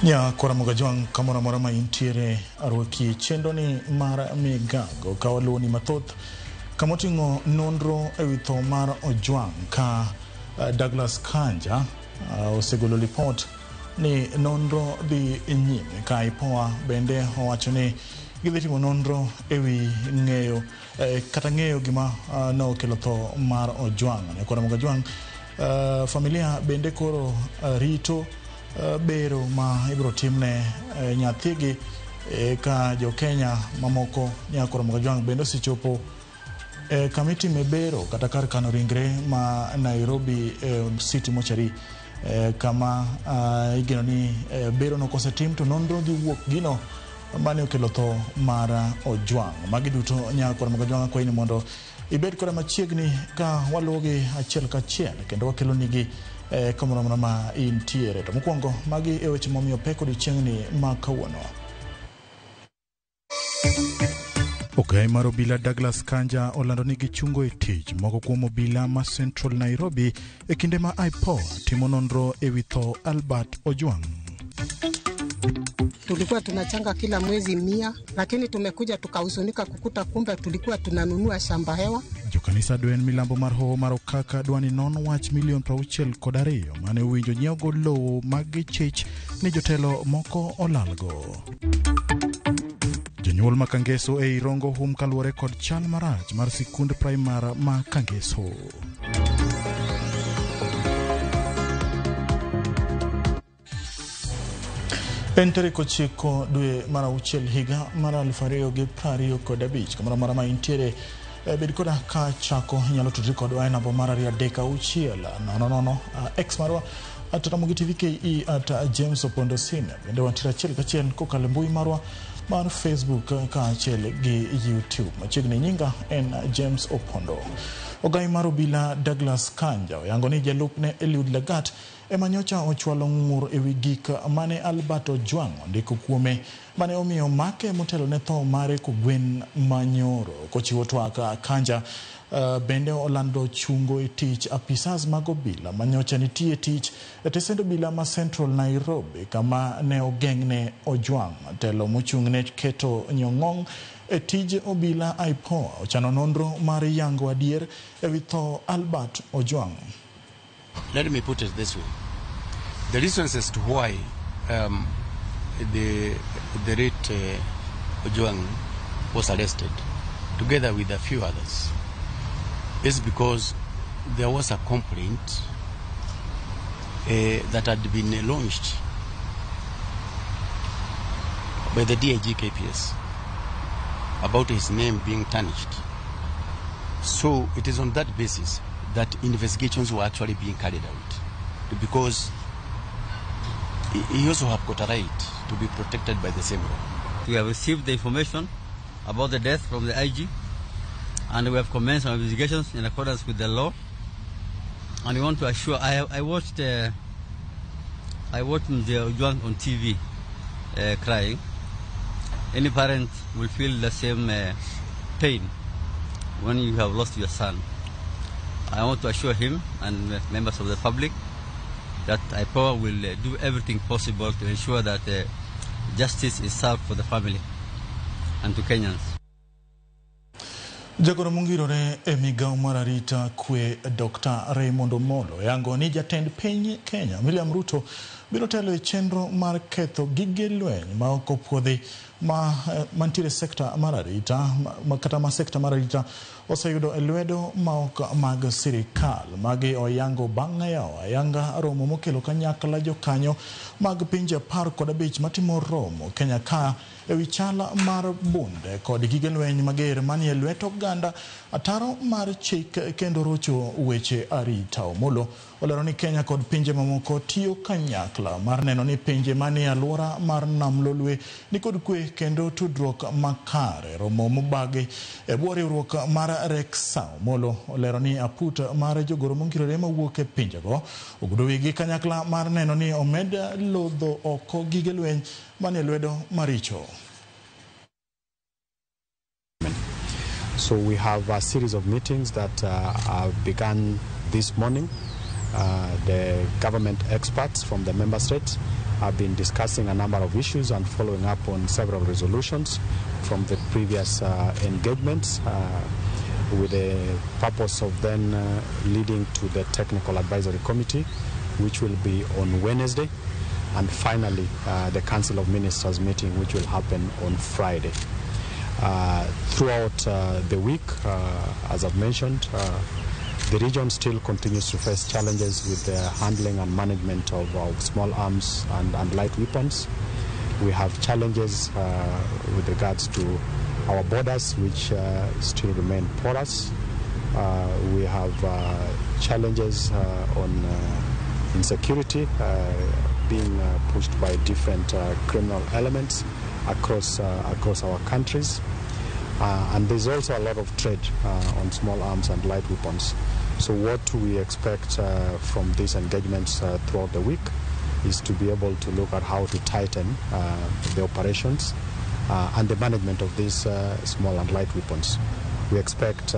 Nya kora Mogajwang' kamoro amora ma intiere arwaki chenroni mar Migago ka waluwoni mathoth kamoting'o nonro ewi tho mar Ojwang' ka Douglas Kanja osegolo lipot ni nonro dhi nyime ka IPOA bende owacho ni gidhi timo nonro ewi ng'eyo kata ng'eyo gima nokelo tho mar Ojwang'. Ne kora Mogajwang' familia bende koro rito bero ma ibiro timne nyathigi ka jo Kenya mamoko nyakoro Mogajwang' bende osechopo kama itime bero kata kar kano ringre ma Nairobi City Mortuary kama igeno ni bero no kosetim to nonro dhi wuok gino mane okelo tho mar Ojwang'. Magi duto nyakoro Mogajwang' akwayi ni mondo ibed koda machiegni ka waluwogi achiel kachiel kendo wakelo nigi kamoro amora ma intiere. To mokwongo magi e weche momiyo pek odiochieng'ni ma kawuono. Ogai mar obila Douglas Kanja olando ni gichungo e tich moko kuom obila ma Central Nairobi e kinde ma IPOA timo nonro ewi tho Albert Ojwang'. Tulikuwa tunachanga kila mwezi 100, lakini tumekuja tukahuzunika kukuta kumbe tulikuwa tunanunua shamba hewa. Jokanisa dwen milambo mar hoho mar Okaka dwani non wach milion 62 mane owinjo nyiewogo lowo mag chich ni jotelo moko olalgo. Jonyuol ma Kangeso ei Rongo hum kaluwore kod chal marach mar sikund primar ma Kangeso. En tarik 9 dwe mar 6 higa mar 2025 kamoro amora ma intiere bed koda ka chako inyalo tudri kodwa e namba mar 2 3 6 0 0 X marwa at Ramogi TV KE at James Opondo Senior. Bende wantiere achiel kachiel kokalo e mbui marwa mar Facebook kaachiel gi YouTube. Machiegni nyinga en James Opondo. Ogai mar obila Douglas Kanja oyango ni jalupne Eliud Lagat ema nyocha ochwalo ng'ur ewi gik mane Albert Ojwang' ondiko kuome mane omiyo make motelo ne tho mare kogwen manyoro. Kochiwo twak Kanja bende olando chungo e tich apisas mag obila manyocha nitie tich e tesend obila ma Central Nairobi kama ne ogeng'ne Ojwang'. Telo mochung'ne keto nyong'ong' e tij obila IPOA ochano nonro mar yango adier ewi tho Albert Ojwang'. Let me put it this way. The reasons as to why the late Ojwang was arrested, together with a few others, is because there was a complaint that had been launched by the DIG KPS about his name being tarnished. So it is on that basis that investigations were actually being carried out, because he also have got a right to be protected by the same law. We have received the information about the death from the IG, and we have commenced our investigations in accordance with the law. And we want to assure, I watched Mzee Ojwang on TV crying. Any parent will feel the same pain when you have lost your son. I want to assure him and members of the public that IPOA will do everything possible to ensure that justice is served for the family and to Kenyans. Jagoro mongirore e migawo mar arita kwe Dr. Raymond Omolo yango ni jatend piny Kenya William Ruto biro telo e chenro mar ketho gige lweny ma ok opuodhi ma mantiere sekta mar arita kata ma sekta mar arita oseyudo e lwedo ma ok mag sirikal. Magi oyango bang' yawo ayanga romo mokelo kanyakla jokanyo mag pinje 15 matimo romo Kenya ka ewi chal mar bunde kod gige lweny mager manie lwet oganda ataro mar chik kendo rocho weche arita. Omolo olero ni Kenya kod pinje mamoko tiyo kanyakla mar neno ni pinje manie alwora mar Nam Lolwe nikod kwe kendo tudruok makare. Romo mobagi e bwo riwruok mar RECSA. Omolo olero ni aput mar jogoro mongirore mawuok e pinjego ogudo wigi kanyakla mar neno ni omed lodho oko gige lweny manie lwedo maricho. So we have a series of meetings that have begun this morning, The government experts from the member states have been discussing a number of issues and following up on several resolutions from the previous engagements with the purpose of then leading to the Technical Advisory Committee, which will be on Wednesday, and finally the Council of Ministers meeting, which will happen on Friday. Throughout the week, as I've mentioned, the region still continues to face challenges with the handling and management of small arms and light weapons. We have challenges with regards to our borders, which still remain porous. We have challenges on insecurity being pushed by different criminal elements across our countries. And there's also a lot of trade on small arms and light weapons. So what we expect from these engagements throughout the week is to be able to look at how to tighten the operations and the management of these small and light weapons. We expect...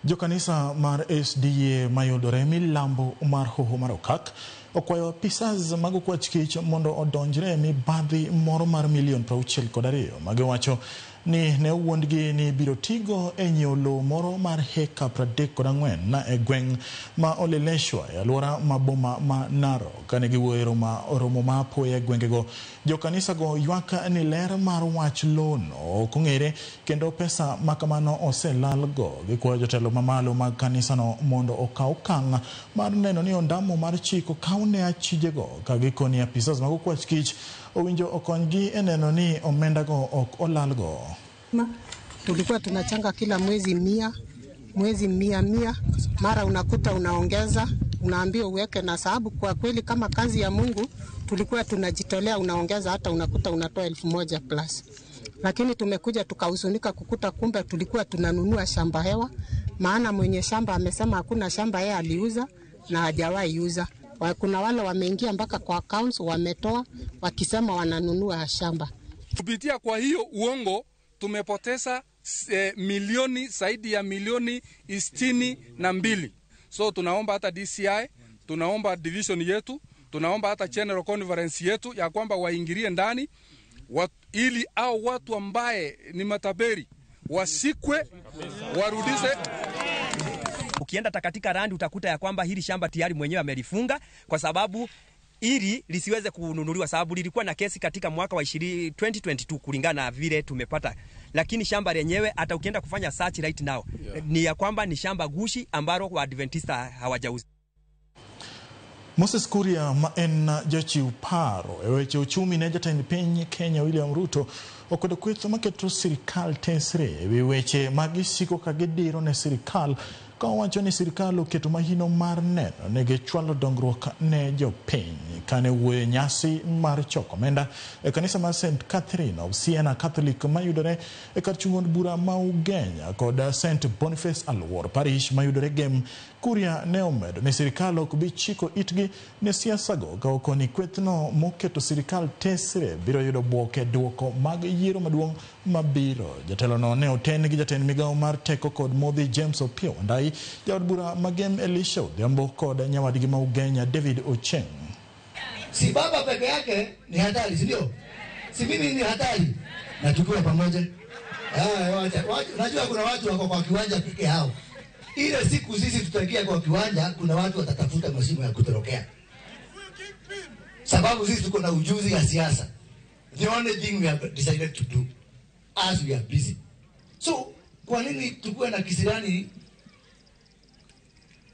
Jokanisa mar SDA mayudore milambo mar Hoho mar Okak okwayo apisas mag okwach kich mondo odonjre mibadhi moro mar milion 62 magiwacho ni ne owuondgi ni biro tigo e nyiewo lowo moro mar heka 34 e gweng' ma Oleleshwa e alwora ma boma ma Narok. Kane giwuoyo e romo ma apoya e gwengego, jokanisa go ywak ni ler mar wach lowono ok ong'ere kendo pesa ma kamano oselalgo. Gikwayo jotelo mamalo mag kanisano mondo okaw okang' mar neno ni ondamo mar chik okaw ne achijego, ka gikoni apisas mag okwach kich owinjo okonygi e neno ni omendago ok olalgo. Tulikuwa tunachanga kila mwezi 100, mwezi 100, mara unakuta unaongeza, unaambiwa uweke, na sababu kwa kweli kama kazi ya Mungu tulikuwa tunajitolea, unaongeza hata unakuta unatoa 1000 plus. Lakini tumekuja tukahuzunika kukuta kumbe tulikuwa tunanunua shamba hewa, maana mwenye shamba amesema hakuna shamba yeye aliuza na hajawahi uza. Kuna wale wameingia mpaka kwa accounts wametoa wakisema wananunua shamba. Kupitia kwa hiyo uongo tumepoteza milioni zaidi ya milioni 62. So tunaomba hata DCI, tunaomba division yetu, tunaomba hata General Conference yetu ya kwamba waingilie ndani ili au watu ambaye ni mataperi wasikwe, warudishe. Ukienda katika randi utakuta ya kwamba hili shamba tayari mwenyewe amelifunga kwa sababu ili lisiweze kununuliwa, sababu lilikuwa na kesi katika mwaka wa 2022 kulingana na vile tumepata. Lakini shamba lenyewe hata ukienda kufanya search right now, yeah, ni ya kwamba ni shamba gushi ambalo wa Adventista hawajauza. Moses Kuria ma en jachiw paro e weche uchumi ne jatend piny Kenya William Ruto okwedo kweth maketo sirikal tesre ewi weche ma gisiko ka gidiro ne sirikal, ka owacho ni sirikal oketo mahino mar neno ne gichwalo dongruok ne jopiny. Kane wuoyo nyasi mar choko omenda e kanisa mar St Catherine of Siena Catholic mayudore e kar chung' od bura ma Ugenya kod St Boniface Aluor Parish mayudore Gem, Kuria ne omedo ni sirikal ok bi chiko itgi ne siasa go ka okoni kwethno moketo sirikal tesre biro yudo bwoke e duoko mag yiero maduong' mabiro. Jatelono ne oten gi jatend migawo mar teko kod modhi James Opiyo Wandayi, jaod bura ma Gem Elisha Odhiambo kod nyawadgi ma Ugenya David Ocheng. Si baba peke yake ni hatari, si ndio? Si mimi ni hatari na tukiwa pamoja. Unajua kuna watu wako kwa kiwanja peke yao. Ile siku sisi tutaingia kwa kiwanja, kuna watu watatafuta mashimo ya kutorokea. Sababu sisi tuko na ujuzi ya siasa. The only thing we have decided to do as we are busy. So, kwa nini tukue na kisirani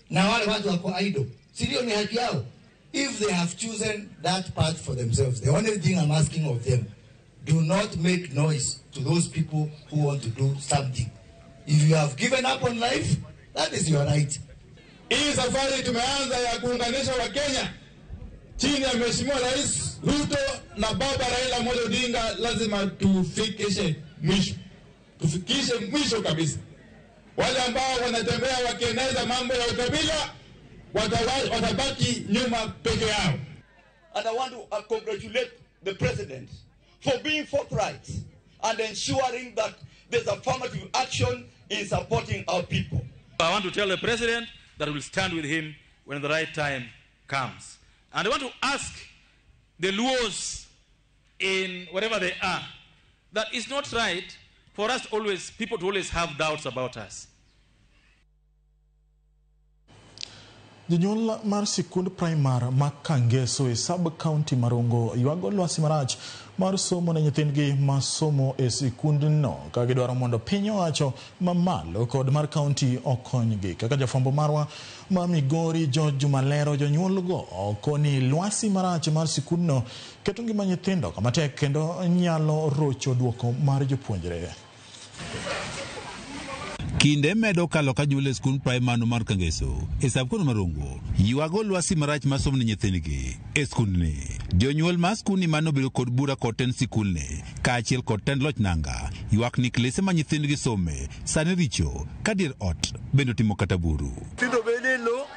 na wale watu wako idle? Si ndio ni haki yao? If they have chosen that path for themselves, the only thing I'm asking of them, do not make noise to those people who want to do something. If you have given up on life, that is your right. Hii safari tumeanza ya kuunganisha wa Kenya chini ya Mheshimiwa Rais Ruto na Baba Raila Amolo Odinga, lazima tufikishe mwisho. Tufikishe mwisho kabisa. Wale ambao wanatembea wakieneza mambo ya ukabila watabaki nyuma peke yao. And I want to congratulate the president for being forthright and ensuring that there's affirmative action in supporting our people. I want to tell the president that we'll stand with him when the right time comes. And I want to ask the Luos in wherever they are that it's not right for us always, people to always have doubts about us. Jonyuol mar sikund primar ma Kangeso e sub-county ma Rongo ywago lwasi marach mar somo ne nyithindgi ma somo e sikundno ka gidwaro mondo piny owacho mamalo kod mar county okonygi. Kaka jafwambo marwa ma Migori George Juma lero, jonyuolgo oko ni lwasi marach mar sikundno keto ngima nyithindo kama tek kendo nyalo rocho duoko mar jopuonjre. Kinde medo kalo ka jonyuol e skund primar no mar Kangeso e sub-county ma Rongo ywago lwasi marach mar somo ne nyithindgi e skundni. Jonyuol mar skundni mane obedo kod bura kod tend sikulni kaachiel kod tend loch nanga ywak ni klese ma nyithindgi some sani richo ka dier ot bende otimo kata buru. Nyithindo bedo e lo,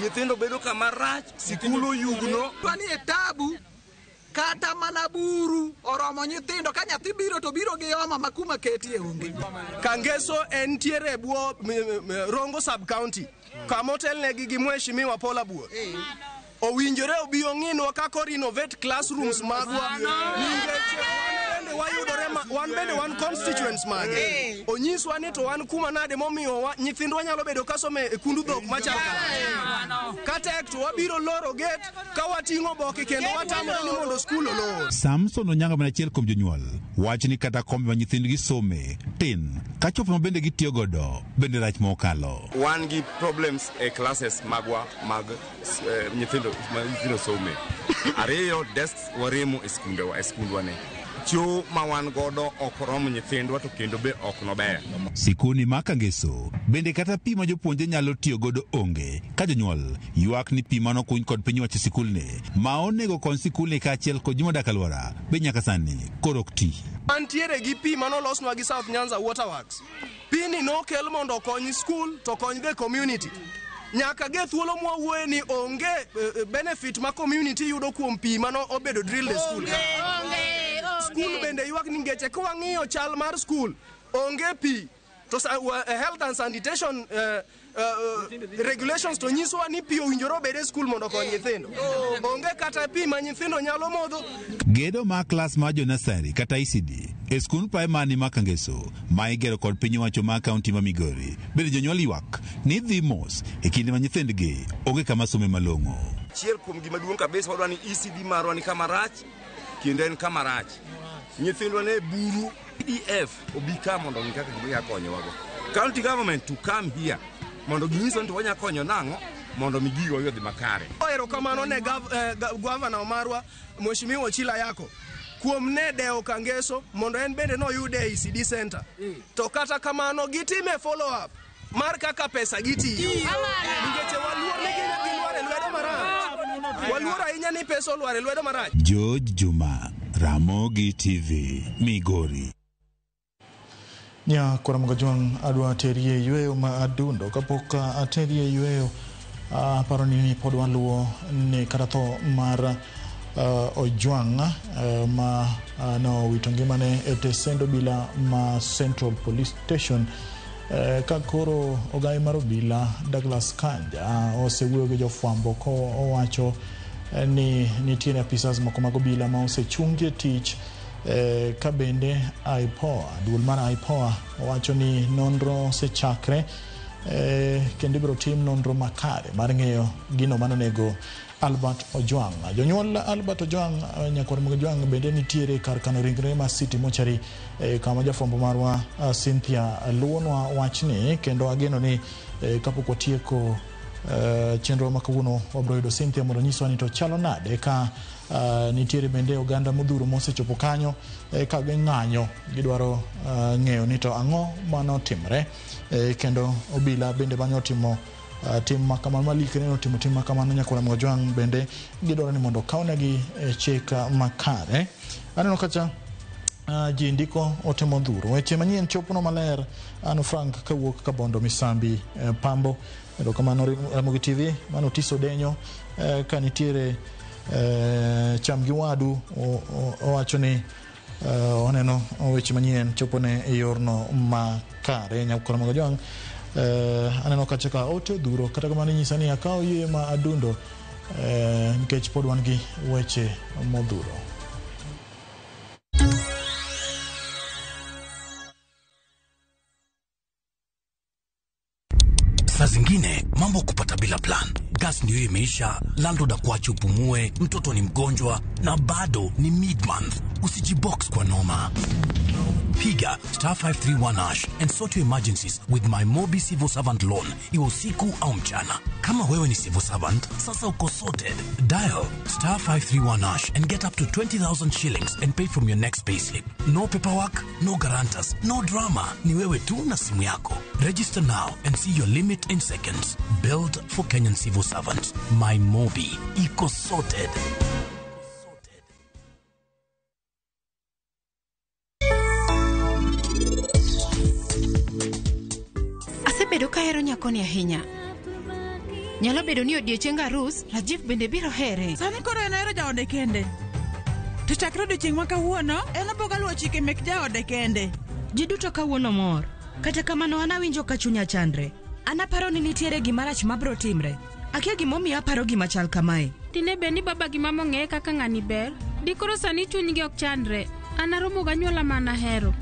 nyithindo bedo kama rach, sikul oyugno. Wanie tabu kata mana buru oromo nyithindo ka nyathi biro to biro gi homa ma kuma ketie onge. Kangeso entiere e bwo Rongo sub county kama otelnegi gi Mheshimiwa Paul Abuor. Owinjore obi ong'inwa kaka renovate classrooms magwa nikech wayudore wan bende wan constituents mage. Onyiswa ni to wan kuma nade momiyo nyithindwa nyalo bedo kasomo e kundu dhok machal kama. Katek to wabiro loro gate ka wating'o oboke kendo watamore ni mondo skul olor. Samson Onyango en achiel kuom jonyuol wacho ni kata kombe ma nyithindgi some tin ka chopo ma bende gitiyo godo bende rach mokalo. Wan gi problems e classes magwa mag nyithindo ma nyithindo some. Ariyo, desks waremo e skundewa e skundwa ni. Choo ma wan godo ok rom nyithindwa to kendo be ok nober. Sikuni ma Kangeso bende kata pi ma jopuonje nyalo tiyo godo onge ka jonyuol ywak ni pi manokuny kod piny owacho e sikulni ma onego kony sikulni kaachiel kod ji modak alwora be nyaka sani koro ok ti. Wantiere gi pi manolosnwa gi South Nyanza Water Works. Pi ni nokel mondo okony school to okony the community. Nyaka ge thuolo mwawuoye ni onge benefit ma community yudo kuom pi mano obedo drilled e school. School bende ywak ni ngeche ka wang'iyo chal mar school onge pi to health and sanitation regulations to nyisowa ni pi owinjore obed e school mondo okony nyithindo. Onge kata pi ma nyithindo nyalo modho. Gedo mar klas mar jonasari kata ECD e skund primary ma Kangeso ma igero kod piny owacho mar kaunti ma Migori bende jonyuol ywak ni dhi mos e kinde ma nyithindgi onge kama some malong'o. Achiel kuom gima duong' kabisa wadwa ni ECD marwa ni kama rach kendo en kama rach. Nyithindwa ne buru PDF obi ka mondo ong'i kaka ginyalo konyowago. County government to come here mondo ginyiswa ni to wanyalo konyo nang'o mondo mi gigo odhi makare. Erokamano ne gavana marwa Mheshimiwa Ochila Yako kuom ne dewo Kangeso mondo en bende noyude e ECD center. To kata kamano gitime follow up mar kaka pesa gitiyo. Nikech waluor ni gilwar e lwedo marach. Waluor ahinya ni pesa olwar e lwedo marach. George Juma, Ramogi TV, Migori. Nya Ramogi Jwang' adwa terie yweyo ma adundo kapok aterie yweyo aparo ni pod waluwo ni kata tho mar Ojwang' ma nowito ngimane e tesend obila ma Central Police Station ka koro ogai mar obila Douglas Kanja osewuoyo gi jofwambo ko owacho ni nitiere apisas moko mag obila ma osechungi e tich ka bende IPOA, duol mar IPOA owacho ni nonro osechakre kendo ibiro tim nonro makare mar ng'eyo gino manonego Albert Ojwang'. Jonyuol Albert Ojwang' nyakwar Ramogi Ojwang' bende nitiere kar kano ringre ma City Mortuary kama jafwambo marwa Cynthia luwonwa wachni kendo ageno ni kapok watieko chenro ma kawuono wabiro yudo Cynthia mondo onyiswa ni to chalo nade ka nitiere bende oganda modhuro mosechopo kanyo ka ging'anyo gidwaro ng'eyo ni to ang'o manotimre kendo obila bende mane otimo tim makamano malikre notimo tim makamano nyakwar Ramogi Ojwang' bende gidwaro ni mondo okawnegi chik makare. Aneno kacha ji ndiko ote modhuro weche manyien chopono maler. An Frank kawuok Kabondo Misambi Pambo. Erokamano Ramogi TV. Mano Tiso Denyo ka nitiere cham gi wadu owacho ni oneno weche manyien chopone e yorno makare. Nyakwar Ramogi Ojwang' Aneno kacha ka ote odhuro, kata kamano inyisa ni akaw yweyo ma adundo nikech pod wan gi weche modhuro. Saa zingine mambo kupata bila plan. Gas ndio imeisha, landlord akuache upumue, mtoto ni mgonjwa na bado ni mid-month. Usijibox kwa noma. Piga star 531 hash and sort your emergencies with my Mobi Civil Servant Loan, iwe usiku au mchana. Kama wewe ni civil servant, sasa uko sorted. Dial star 531 hash and get up to 20,000 shillings and pay from your next payslip. No paperwork, no guarantors, no drama. Ni wewe tu na simu yako. Register now and see your limit in seconds. Build for Kenyan civil servants. My Mobi. Iko sorted. Asebedo kahero nyakoni ahinya. Nyalo bedo ni odiechieng arus, Rajiv bende biro here. Sani koro en ohero jaode kende. To chakre odiechieng' ma kawuono, en oboga luwo chike mek jaode kende. Ji duto kawuono mor. Kata kamano an awinjo ka chunya chandre. An aparo ni nitiere gimarach mabro timre. Akia gimomiyo aparo gima chal kamae. Dine bed ni baba gi mama ong'eye kaka ng'ani ber, dikoro sani chunygi ok chandre. An aromo ganyuola mana hero.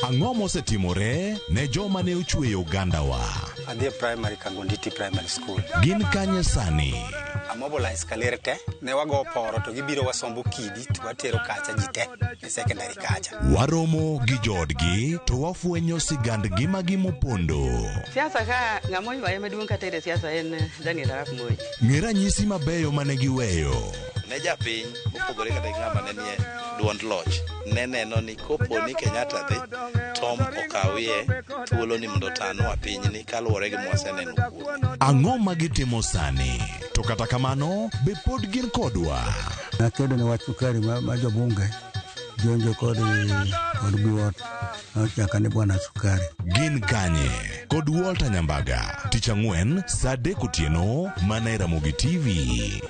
Ang'o mosetimore ne joma ne ochweyo ogandawa? Adhi e primary Kangonditi Primary School. Gin kanye sani? Amobilize kaler te, ne wago poro to gibiro wasombo kidi to watero kacha ji te e secondary kacha. Waromo gi joodgi to wafwenyo sigand ngimagi mopondo. Siasa ka ng'ama oywaye maduong' kata e siasa en Daniel Arap Moi. Ng'e ranyisi mabeyo mane giweyo. Ne japiny mopogore kata gi ng'ama ne nie duond loch ne neno ni kopo ni Kenyatta dhi Tom okawie thuolo ni mondo otanwa pinyni kaluwore gi mwaseneno kuome. Ang'o ma gitimo sani? To kata kamano, be pod gin kodwa? Nakedo ne wach sukari ma jobunge jonjo kod biwot nochaka ni bwana sukari. Gin kanye? Kod Walter Nyambaga, tich ang'wen saa 3 otieno mana e Ramogi TV.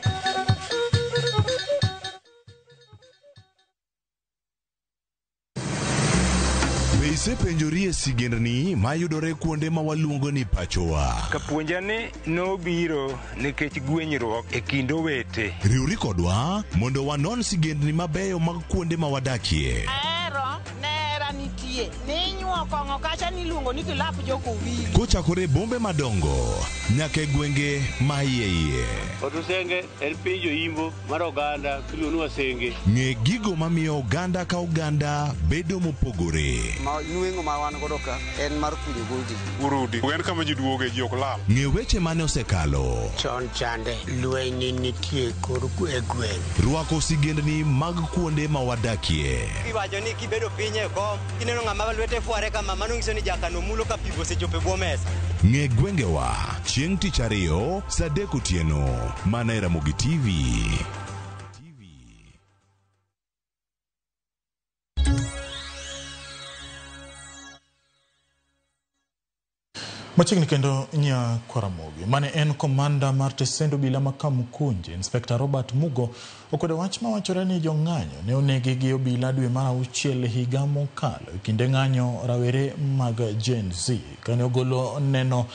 Be isepenjorie sigendni mayudore kuonde ma waluongo ni pachowa? Kapuonja ni nobiro nikech gwenyruok e kind owete. Riwri kodwa mondo wanon sigendni mabeyo mag kuonde ma wadakie. Ahero nera nitie ninyuo kong'o kacha niluongo ni kilap jokowili. Kochakore e bombe madongo nyaka e gwenge ma iye iye. Otusenge en piny joimbo mar oganda miluongo ni Wasenge. Ng'e gigo mamiyo oganda ka oganda bedo mopogore. Ma nweng'o ma wan godo ka en mar kunyo godi. Urudi en kama ji duoge ji ok lal. Ng'e weche mane osekalo. Chon chande lweny nitie kor e gweng'. Rwako sigendni mag kuonde ma wadakie. Iwacho ni kibedo piny e kom, kineno ng'ama lwete fware kama, mano nyiso ni jakano mulo ka pi osechopo e bwo mesa. Ng'e gwengewa chieng' tich ariyo saa 3 otieno mana e Ramogi TV. Machiegni kendo nya Kwaramogi mane en komanda mar tesend obila ma Kamukunji, Inspector Robert Mugo okwedo wach mawachore ni jong'anyo ne onegi gi obila dwe mar 6 higa mokalo e kinde ng'anyo rawere mag Gen Z. Kane ogolo neno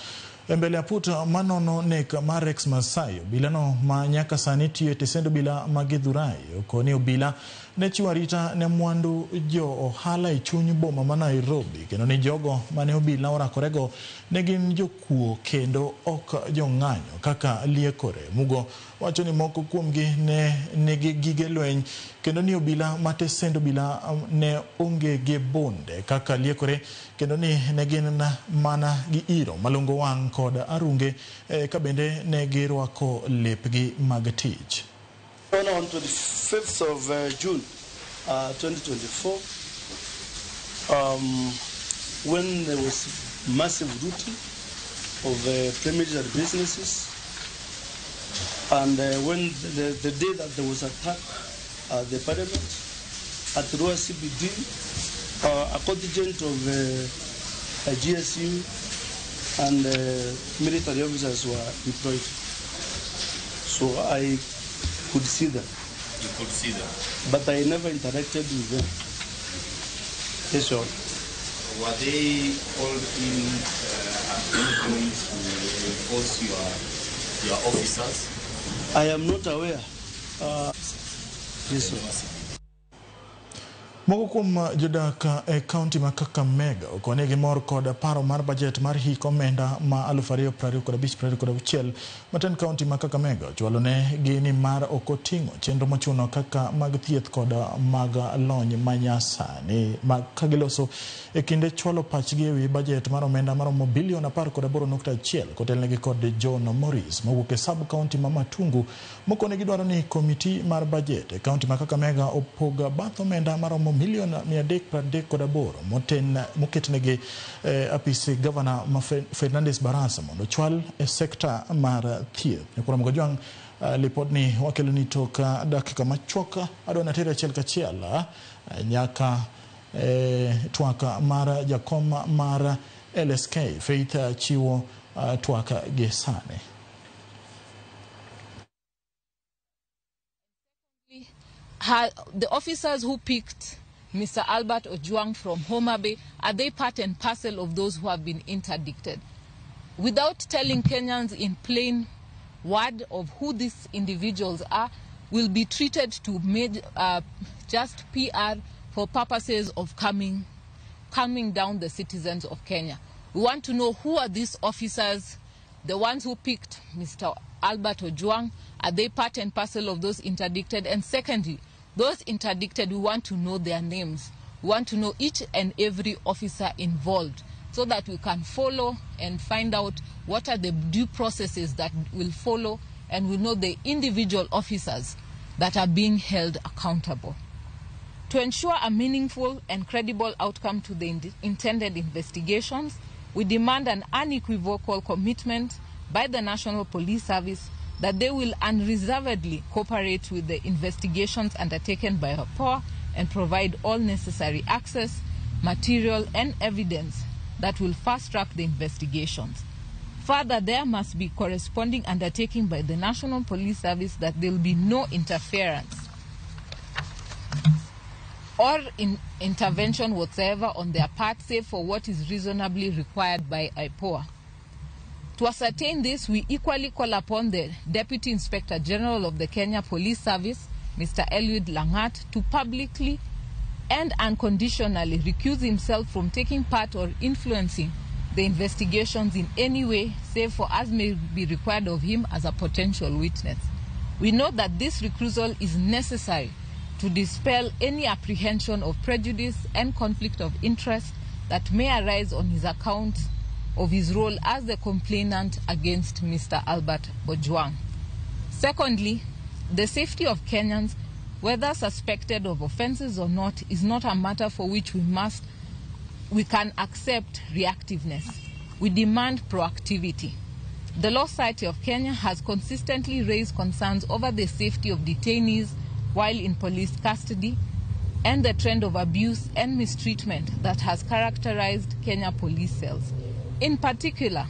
e mbele aput manono nek mar Rex Masai, obilano ma nyaka sani tiyo e tesend obila ma Githurai okoni obila ne chiwo arita ne mwandu jo ohala e chuny boma ma Nairobi, kendo ni jogo mane obila orakorego ne gin jokuo kendo ok jong'anyo kaka liekore. Mugo wacho ni moko kuomgi ne nigi gige lweny kendo ni obila ma tesend obila ne onge gi bunde kaka liekore, kendo ni ne gin mana gi iro malongo wang' kod arunge ka bende ne girwako lepgi mag tich. On 25th of June 2024, when there was massive looting of premises and businesses, and when the day that there was attack at the parliament, at Rua CBD, a contingent of GSU And military officers were deployed. So I could see them. You could see them? But I never interacted with them. Yes, sir. Were they called in at any point to reinforce your officers? I am not aware. Yes, sir. Moko kuom jodak e kaunti ma Kakamega okone gi mor kod paro mar bajet mar hik omenda ma 2025-2026 matend kaunti ma Kakamega ochwalo ne gi ni mar ok oting'o chenro mochuno kaka mag thieth kod mag lony manyasani ma kagiloso e kinde chwalo pachgi ewi bajet mar omenda maromo bilion 18.1 kotelnegi kod John Morris mowuok e sub kaunti ma Matungu. Moko ne gidwaro ni komiti mar bajet e kaunti ma Kakamega opog bath omenda maromo milion 338 moketnegi apisi gavana ma Fernandes Barasa mondo ochwal e sekta mar thieth. Nyakwar Mgojwang', lipodni wakelo ni tok dakika machuok adwa natere achiel kachiel nyaka twak mar jakom mar LSK Faith chiwo twak gi sani. The officers who picked Mr. Albert Ojwang from Homa Bay, are they part and parcel of those who have been interdicted? Without telling Kenyans in plain word of who these individuals are, will be treated to just PR for purposes of calming down the citizens of Kenya. We want to know who are these officers, the ones who picked Mr. Albert Ojwang, are they part and parcel of those interdicted? And secondly, those interdicted, we want to know their names. We want to know each and every officer involved so that we can follow and find out what are the due processes that will follow, and we know the individual officers that are being held accountable. To ensure a meaningful and credible outcome to the intended investigations, we demand an unequivocal commitment by the National Police Service that they will unreservedly cooperate with the investigations undertaken by IPOA and provide all necessary access, material and evidence that will fast-track the investigations. Further, there must be corresponding undertaking by the National Police Service that there will be no interference or intervention whatsoever on their part, save for what is reasonably required by IPOA. To ascertain this, we equally call upon the Deputy Inspector General of the Kenya Police Service, Mr. Eliud Langat, to publicly and unconditionally recuse himself from taking part or influencing the investigations in any way, save for as may be required of him as a potential witness. We know that this recusal is necessary to dispel any apprehension of prejudice and conflict of interest that may arise on his account of his role as the complainant against Mr. Albert Ojwang. Secondly, the safety of Kenyans, whether suspected of offenses or not, is not a matter for which we can accept reactiveness. We demand proactivity. The Law Society of Kenya has consistently raised concerns over the safety of detainees while in police custody and the trend of abuse and mistreatment that has characterized Kenya police cells. In particular,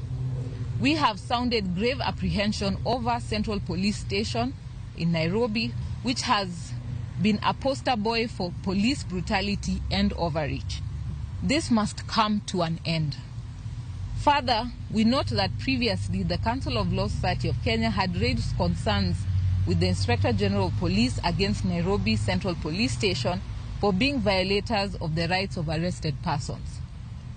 we have sounded grave apprehension over Central Police Station in Nairobi, which has been a poster boy for police brutality and overreach. This must come to an end. Further, we note that previously the Council of Law Society of Kenya had raised concerns with the Inspector General of Police against Nairobi Central Police Station for being violators of the rights of arrested persons.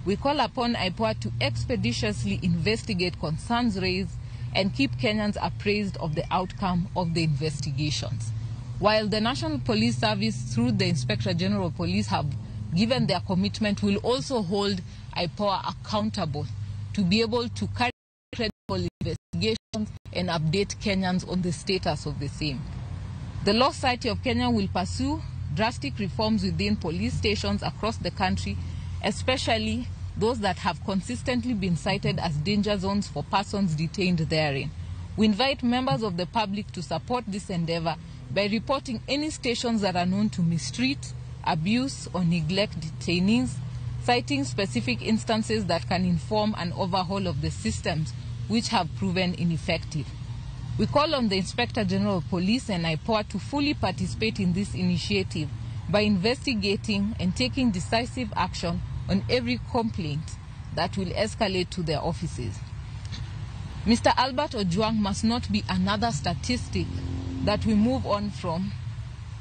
We call upon IPOA to expeditiously investigate concerns raised and keep Kenyans appraised of the outcome of the investigations. While the National Police Service, through the Inspector General of Police, have given their commitment, will also hold IPOA accountable to be able to carry credible investigations and update Kenyans on the status of the same. The Law Society of Kenya will pursue drastic reforms within police stations across the country, especially those that have consistently been cited as danger zones for persons detained therein. We invite members of the public to support this endeavor by reporting any stations that are known to mistreat, abuse, or neglect detainees, citing specific instances that can inform an overhaul of the systems which have proven ineffective. We call on the Inspector General of Police and IPOA to fully participate in this initiative by investigating and taking decisive action on every complaint that will escalate to their offices. Mr. Albert Ojwang must not be another statistic that we move on from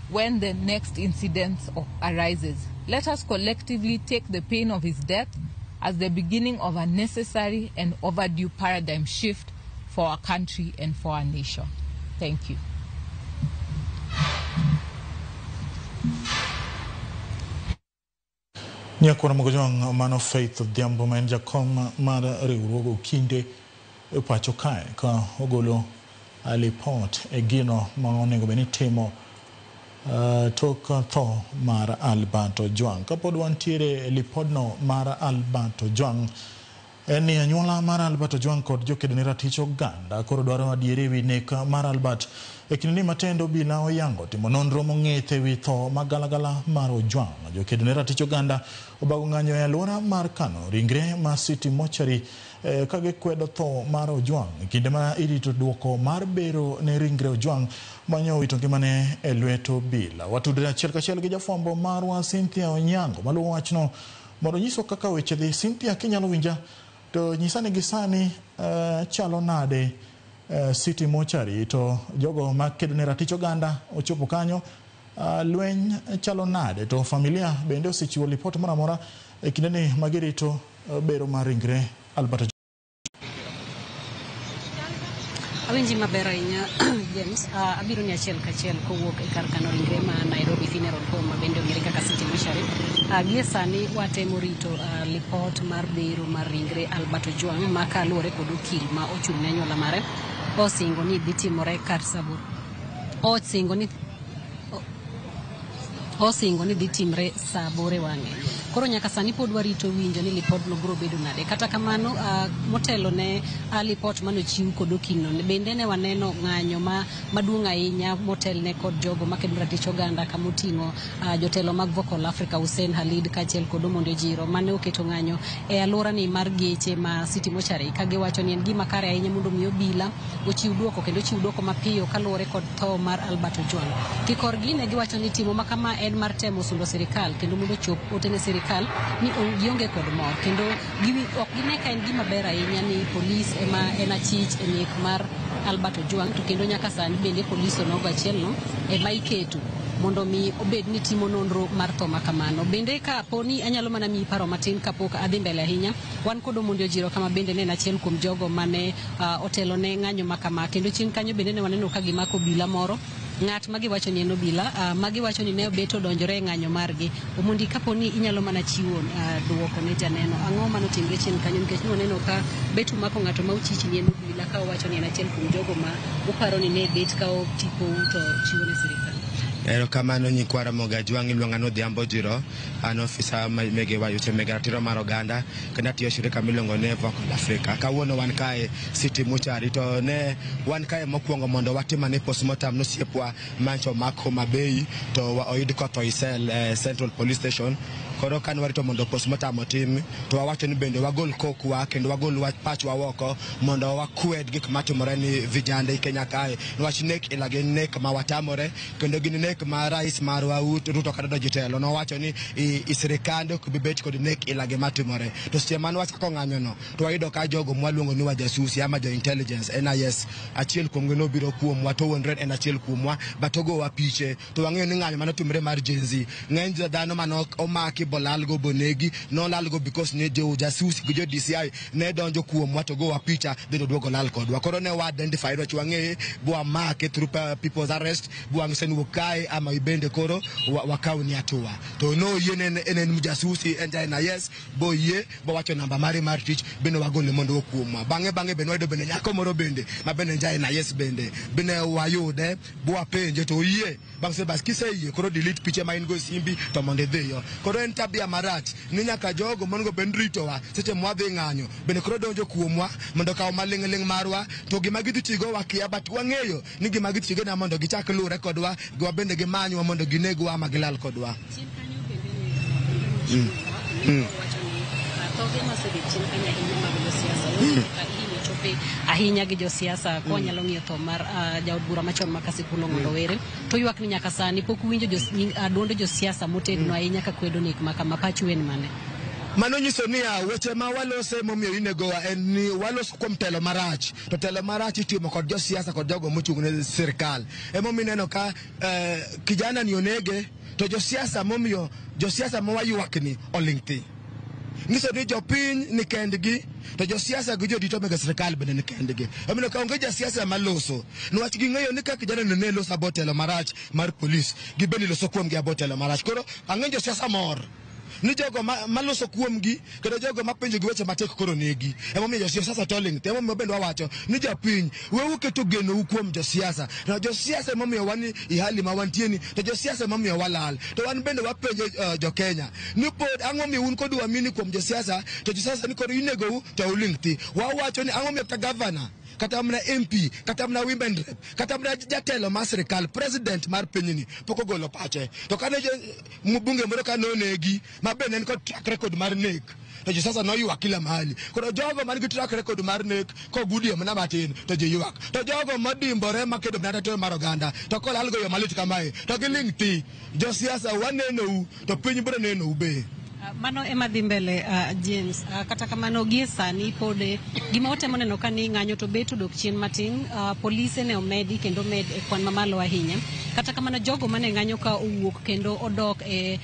when the next incident arises. Let us collectively take the pain of his death as the beginning of a necessary and overdue paradigm shift for our country and for our nation. Thank you. Nyakwar Mogojwang' mano Faith Odhiambo ma en jakom mar riwruog Okinde e pacho kae ka ogolo lipot e gino ma onego bed ni timo tok tho mar Albert Ojwang'. Kapod wantiere e lipodno mar Albert Ojwang', en ni anyuola mar Albert Ojwang' kod jokedo ne ratich oganda koro dwaro adieri ewi nek mar Albert. E kindeni matendo obila oyango timo nonro mong'ith ewi tho magalagala mar Ojwang'. Jokedo ne ratich oganda obago ng'anyo e alwora mar kano ringre ma City Mortuary ka gikwedo tho mar Ojwang' e kinde ma irito duoko mar bero ne ringre Ojwang' manyo owito ngimane e lwet obila. Watudre achiel kachiel gi jafwambo marwa Cynthia Onyango maluwo wachno mondo onyiswa kaka weche dhi. Cynthia, kinyalo winja to nyisa ni gisani chalo nade City Mortuary to jogo makedo ne ratich oganda ochopo kanyo, lweny chalo nade to familia bende osechiwo lipot moro amora e kindeni magirito bero mar ringre Albert? Awinji maber ahinya James. Abiro ni achiel kachiel kowuok e kar kano ringre ma Nairobi Funeral Home ma bende ong'ere kaka City Mortuary. Gie sani watemo rito lipot mar bero mar ringre Albert Ojwang' ma kaluwore kod okil ma ochung' ne anyuola mare osingo ni dhi timore kar saboro. Osingo ni dhi timre sa aboro e wang'e. Koro nyaka sani pod warito winjo ni lipodno biro bedo nade. Kata kamano, motelo ne lipot manochiw kod okilno, bende ne waneno ng'anyo maduong' ahinya motelne kod jogo makedo ratich oganda kamoting'o jotelo mag Vocal Africa Hussein Khalid kaachiel kod Omondi Ojiro mane oketo ng'anyo e alworani mar geche ma City Mortuary ka giwacho ni en gima kare ahinya mondo mi obila ochiw duoko kendo ochiw duoko mapiyo kaluwore kod tho mar Albert Ojwang'. Kikorgi ne giwacho ni timo ma kama en mar temo sundo sirikal kendo mondo ochop ote ne sirikal ni gionge kod mor kendo ok gine ka en gima ber ahinya ni polis ema en achich e nek mar Albert Ojwang' to kendo nyaka sani bende polis onogo achielno ema iketo mondo mi obed ni timo nonro mar tho ma kamano. Bende ka poni anyalo mana miyi paro matin kapok adhi mbele ahinya, wan kod Omondi Ojiro kama bende ne en achiel kuom jogo mane otelo ne ng'anyo ma kama kendo chien kanyo bende ne waneno ka gimako obila moro ng'at ma giwacho ni en obila ma giwacho ni ne obet odonjore e ng'anyo margi. Omondi, kapo ni inyalo mana chiwo duoko ne janeno, ang'o manotimre chien kanyo nikech ne waneno ka bet umako ng'ato ma uchich ni en obila ka owacho ni en achiel kuom jogo ma uparo ni ne bet kawo tipou to chiwo ne sirikal. Erokamano nyikwa Ramogi Ajwang', iluonga ni Odhiambo Ojiro, an ofisa mege weche meg ratiro mar oganda kendo atiyo e shirika miluongo ni Vocal Africa. Kawuono wan kae City Mortuary to ne wan kae mokwongo mondo watim ane postmortem nosiepwa mancho omak Homa Bay to oyud kotho e cell Central Police Station. Koro kane warito mondo postmortem otim to wawacho ni bende wagol kokwa kendo wagol wach pachwa oko mondo wakwed gik matimore ni vijande Kenya kae niwach nek ila gin nek ma watamore kendo gin nek ma rais marwa Ruto kata donjo telo nowacho ni i sirikande ok bi bet kod nek ila gi matimore. To seche mane wachako ng'anyo no to wayudo ka jogo mwaluongo ni wajasusi ama jo intelligence NIS achiel kuomgi nobiro kuomwa to wuondre en achiel kuomwa but ogowa piche to wang'eyo ni ng'anyo manotimore mar Gen Z ng'eny dhano mane omaki bolalgo bonegi nolalgo because ne jo jasusi gi jo DCI ne donjo kuomwa to gowa picha then oduogo lal kodwa. Koro ne wa identify wach wang'eye bwamake through people's arrest bwang'ise ni wuok kae ama ibende koro wakaw ni hatua to noyie ne en mjasusi en ja NIS boyie bowacho namba mare mar tich bende wagole mondo okuomwa. Bang'e bende wayudo bende nyako moro bende ma bende en ja NIS bende bende wayude bwapenje to oyie bang' se bas kiseyie koro delete piche ma in go e simbi to mondo idhiyo. Koro en tabia marach ni nyaka jogo monego bed ritowa seche mwadhi ng'anyo bende koro donjo kuomwa mondo kaw maling'ling' marwa to gima gidhi tigo wakia but wang'eyo ni gima gidhi tigo na mondo gichak lure kodwa gwa bende gimanywa mondo ginegwa ama gilal kodwa. Wacho ni thoge masebet chien kanyo ahinya mag josiasa ka ihinyo chope ahinya gi josiasa ka wanyalo ng'iyo tho mar jaod bura machon ma Kasipul Ong'ondo Were to ywak ni nyaka sani pok winjo duond josiasa motegno ahinya ka kwedo nek ma kama. Pachu en mane? Mano nyiso niya, weche ma walose momiyo inegowa en ni waloso kuom telo marach, to telo marach itimo kod josiasa kod jogo mochung' ne sirikal. Emomiyo ineno ka kijana ni onege to josiasa, momiyo josiasa ma waywak ni oling' thi. Nyiso ni jopiny ni kendgi to josiasa gi jodito mege sirikal bende ni kendgi. Omiyo ka onge jasiasa maloso, niwach ging'eyo ni ka kijana ni ne loso abo telo marach mar polis, gibende loso kuomgi abo telo marach. Koro ang'eny josiasa mor ni jogo maloso kuomgi kendo jogo mapenjo gi weche matek koro negi. Emomiyo josiasa to ling'. Emomiyo bende wawacho ni jopiny weuru keto genou kuom josiasa. To josiasa emomiyo wan i hali ma wantie ni, to josiasa emomiyo walal. To wan bende wapenjo jo-Kenya ni pod ang'o miyo un kod uamini kuom josiasa, to josiasa ni koro inegou to uling' thi. Wawacho ni ang'o miyo kata gavana, kata mana MP, kata mana women rep, kata mana jatelo mar sirikal, president mar pinyni pok ogolo pache. To kane mbunge moro ka nonegi ma bende en kod track record mar nek, to josiasa noywak kila mahali. Koro jogo man gi track record mar nek kogudie mana matin to ji ywak, to jogo modimbore makedo mana ratiro mar oganda to kolal go yo malit kamae to giling' thi. Josiasa, wanenou to piny biro nenou be. Mano ema dhi mbele, James. Kata kamano gie sani pod gima watemo neno ka ni ng'anyo to bet odok chien matin. Polise ne omedi kendo omed e kwan mamalo ahinya. Kata kamano jogo mane ng'anyo ka owuok kendo odok e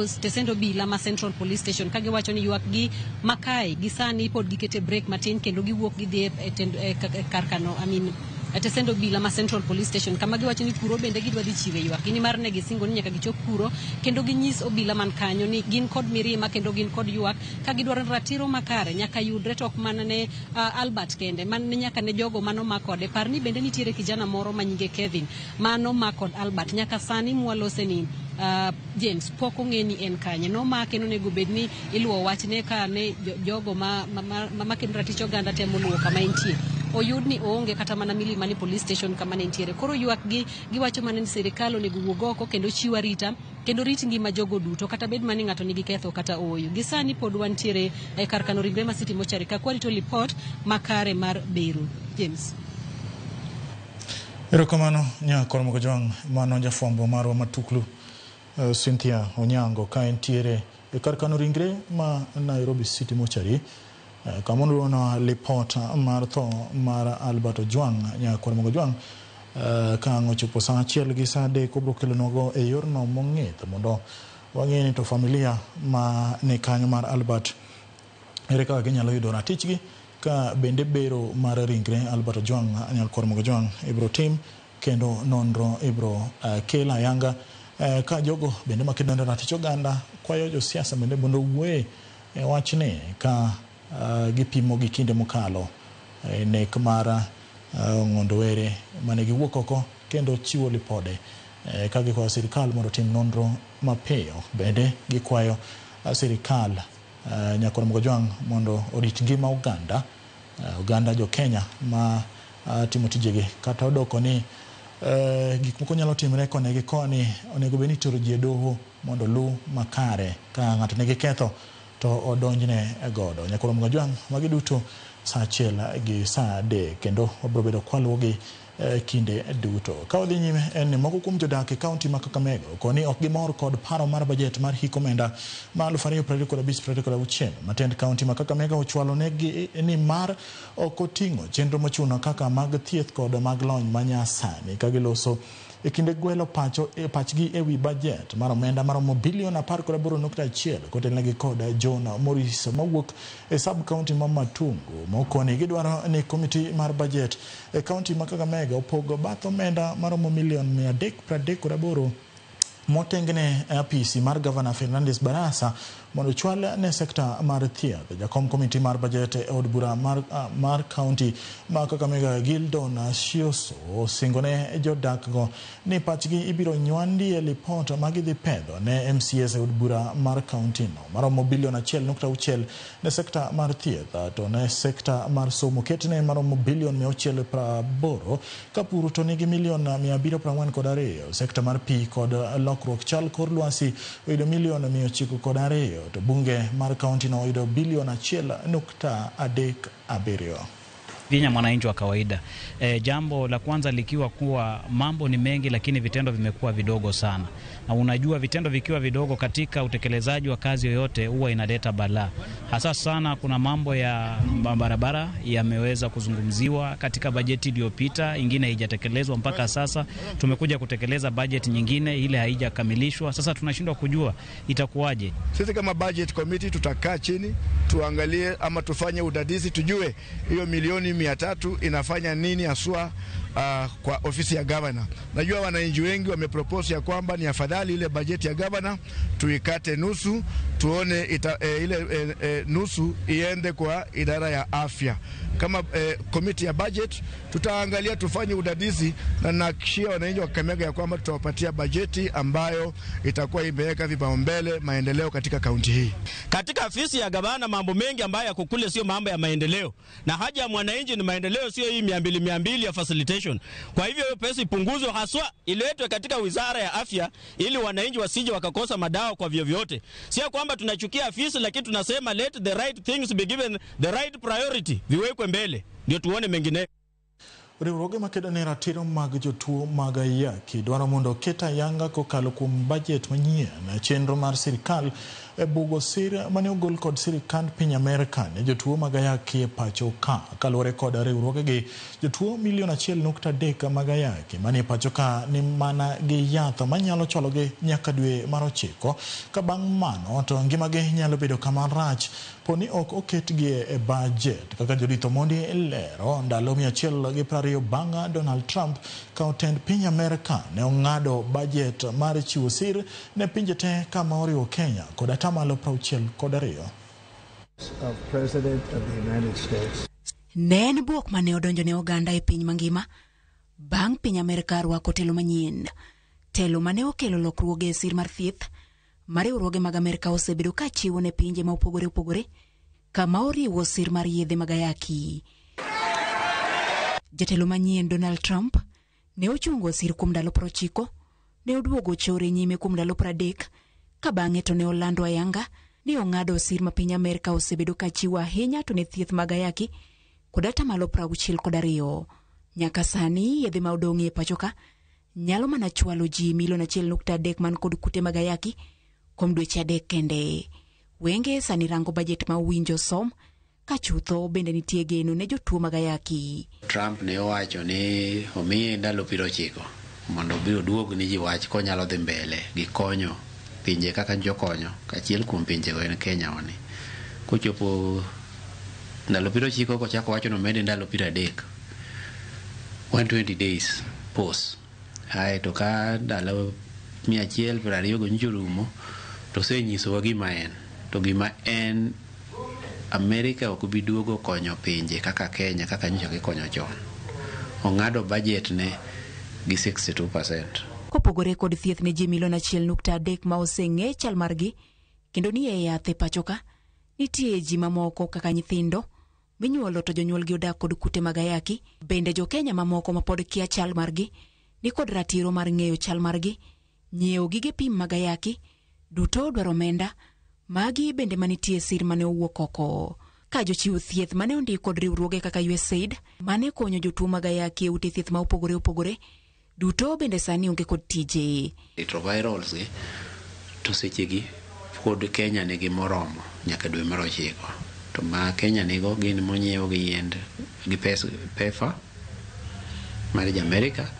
stesend obila ma Central Police Station ka giwacho ni ywak gi makae gi sani pod gikete break matin kendo giwuok gidhi e kar kano, I mean, e tesend obila ma Central Police Station kama giwacho ni kuro bende gidwa dhi chiwe ywak gi nimar ne gisingo ni nyaka gichop kuro kendo ginyis obila man kanyo ni gin kod mirima kendo gin kod ywak ka gidwaro ni ratiro makare nyaka yudre, to ok mana ne Albert kende, man ne nyaka ne jogo manomak kode. Par ni bende nitiere kijana moro ma nyinge Kevin manomak kod Albert. Nyaka sani mwalose ni James pok ong'e ni en kanye nomake. Nonego bed ni iluwo wachne ka ne jogo ma makedo ratich oganda temo luwo kama entie, oyud ni oonge kata mana Milimani Police Station kama ne entiere. Koro ywak gi giwacho mana ni sirikal onego wuog oko kendo chiw arita kendo rit ngima jogo duto, kata bed mana ni ng'ato nigi ketho kata ooyo. Gi sani pod wantiere e kar kano ringre ma City Mortuary ka kwarito lipot makare mar bero. James. Erokamano nyakor Mokojwang', mano jafwambo marwa matuklu Cynthia Onyango ka entiere e kar kano ringre ma Nairobi City Mortuary, kama noluwono lipot mar tho mar Albert Ojwang' nyakwar Mokojwang'. Ka ang' ochopo sa 1 gi sa 3 obiro kelonwago e yorno mong'ith mondo wang'e ni to familia ma ni kanyo mar Albert ere kaka ginyalo yudo ratichgi, ka bende bero mar ringre Albert Ojwang' nyakwar Mokojwang' ibiro tim kendo nonro ibiro kel ayanga, ka jogo bende makedo ne ratich oganda kwayo josiasa bende mondo owuoye e wachni ka gipimo gi kinde mokalo e nek mar Ong'ondo Were mane giwuok oko kendo chiwo lipode, ka gikwayo sirikal mondo otim nonro mapiyo. Bende gikwayo sirikal nyakwar Mokojwang' mondo orit ngima oganda jo Kenya ma timo tijegi, kata odoko ni gik moko nyalo timre koni gi koni, onego bed ni itero ji e doho mondo olu makare ka ng'ato nigi ketho to odonjne godo. Nyakwar Mokojwang', magi duto sa 1 gi sa 3 kendo wabiro bedo kwaluwogi kinde duto. Ka wadhi nyime, en ni moko kuom jodak e kaunti ma Kakamega okoni ok gimor kod paro mar bajet mar hik omenda ma 2025-2026 matend kaunti ma Kakamega ochwalo negi, ni mar ok oting'o chenro mochuno kaka mag thieth kod mag lony manyasani. Ka giloso e kinde gwelo pacho e pachgi e wi bajet mar omenda maromo bilion 18.1 kotelnegi kod John Morris mawuok e sub county ma Matungu, mokoni gidwaro ni komiti mar bajet e kaunti ma Kakamega opog bath omenda maromo milion 338 motengne e apisi mar gavana Fernandes Barasa mondo ochwal ne sekta mar thieth. Jakom komiti mar bajet e od bura mar kaunti ma Kakamega, Gildon Shioso, osingo ne jodak go ni pachgi ibiro nywandi e lipot ma gidhi pedho ne MCAs e od bura mar kaunti no maromo bilion 1.6 ne sekta mar thieth, to ne sekta mar somo ketne maromo bilion 680, ka pur to nigi milion 742, sekta mar pi kod lokruok chal kor lwasi oyudo milion 902 to bunge mar kaunti no oyudo bilion 1.37. Vinya mwananchi wa kawaida. Jambo la kwanza likiwa kuwa mambo ni mengi lakini vitendo vimekuwa vidogo sana. Na unajua vitendo vikiwa vidogo katika utekelezaji wa kazi yoyote huwa inaleta balaa. Hasa sana kuna mambo ya barabara yameweza kuzungumziwa katika bajeti iliyopita, ingine haijatekelezwa mpaka sasa. Tumekuja kutekeleza bajeti nyingine ile haijakamilishwa. Sasa tunashindwa kujua itakuwaje. Sisi kama budget committee tutakaa chini tuangalie ama tufanye udadisi tujue hiyo milioni 300 inafanya nini haswa kwa ofisi ya governor. Najua wananchi wengi wamepropose ya kwamba ni afadhali ile bajeti ya governor tuikate nusu, tuone ile nusu iende kwa idara ya afya. Kama committee ya budget tutaangalia, tufanye udadisi na nahakikishia wananchi wa Kakamega ya kwamba tutawapatia bajeti ambayo itakuwa imeweka vipaumbele maendeleo katika kaunti hii. Katika afisi ya gavana mambo mengi ambayo yako kule sio mambo ya maendeleo, na haja ya mwananchi ni maendeleo, sio hii 200 ya facilitation. Kwa hivyo hiyo pesa ipunguzwe, haswa iletwe katika wizara ya afya ili wananchi wasije wakakosa madawa kwa vyovyote. Sio kwamba tunachukia afisi, lakini tunasema let the right things be given the right priority, viwekwe mbele ndio tuone mengine. Riwruoge makedo ne ratiro mag jotuo mag ayaki dwaro mondo oket ayanga kokalo kuom bajet manyien chenro mar sirikal e bugo sir mane ogol kod sirikand piny Amerka ne jotuo mag ayaki e pacho ka. Kaluwore kod riwruogegi, jotuo milion 1.3 mag ayaki manie pacho ka ni mana gi yath manyalo chwalogi nyaka dwe mar 9, ka bang' mano to ngimagi nyalo bedo kama rach poni ok oketgi e bajet. Kaka Judith Omondi lero, ndalo 120 bang' Donald Trump ka otend piny Amerka ne ong'ado bajet mar chiwo sir ne pinje te kama oriwo Kenya kod 62%. Of President of the United States. Ne en bwok mane odonjo ne oganda e piny mangima bang' piny Amerka rwako telo manyien. Telo mane okelo lokruoge e sir mar thieth ma riwruoge mag Amerka osebedo ka chiwo ne pinje ma opogore opogore kama oriwo sir mar yedhe mag ayaki. Jatelo manyien Donald Trump ne ochungo sir kuom ndalo 90, ne oduogo chore nyime kuom ndalo 30, ka bang'e to ne olando ayanga ni ong'ado sir ma piny Amerka osebedo ka chiwo ahinya to ne thieth mag ayaki kod 62%. Nyaka sani yedhe ma odong' e pacho ka nyalo mana chwalo ji milion 1.3 man kod kute mag ayaki kuom dweche 3 kende. Wenge sani rango bajet ma owinjo som ka chutho bende nitie geno ne jotuo mag ayaki. Trump ne owacho ni omiye ndalo 90 mondo obi oduog ni ji wach konyalo dhi mbele gi konyo pinje kaka jokonyo, achiel kuom pinjego en Kenya wani. Kochopo ndalo 90 kochako wacho ni omede ndalo 30, 120 days pause. Ae to ka ndalo 120 orumo to osenyisowa gima en. To gima en, Amerika ok bi duogo konyo pinje kaka Kenya kaka nyocha gikonyo chon. Ong'ado budget ne gi 62%. Kopogore kod thieth ne ji milion 1.3 ma oseng'e chal margi kendo ni e yath e pacho ka, nitie ji mamoko kaka nyithindo minyuolo to jonyuolgi odak kod kute mag ayaki. Bende jo Kenya mamoko mapod kia chal margi ni kod ratiro mar ng'eyo chal margi, nyiewo gige pim mag ayaki duto dwaro omenda. Magi bende manitie sir mane owuok oko. Ka jochiw thieth mane ondik kod riwruoge kaka USAID mane konyo jotuo mag ayaki e ute thieth ma opogore opogore duto bende sani onge kod tije. Retrovirals gi to sechegi pod Kenya nigi moromo nyaka dwe mar 9. To ma Kenya nigo gin monyiew gi yiend gi pes PEPFAR mar Amerika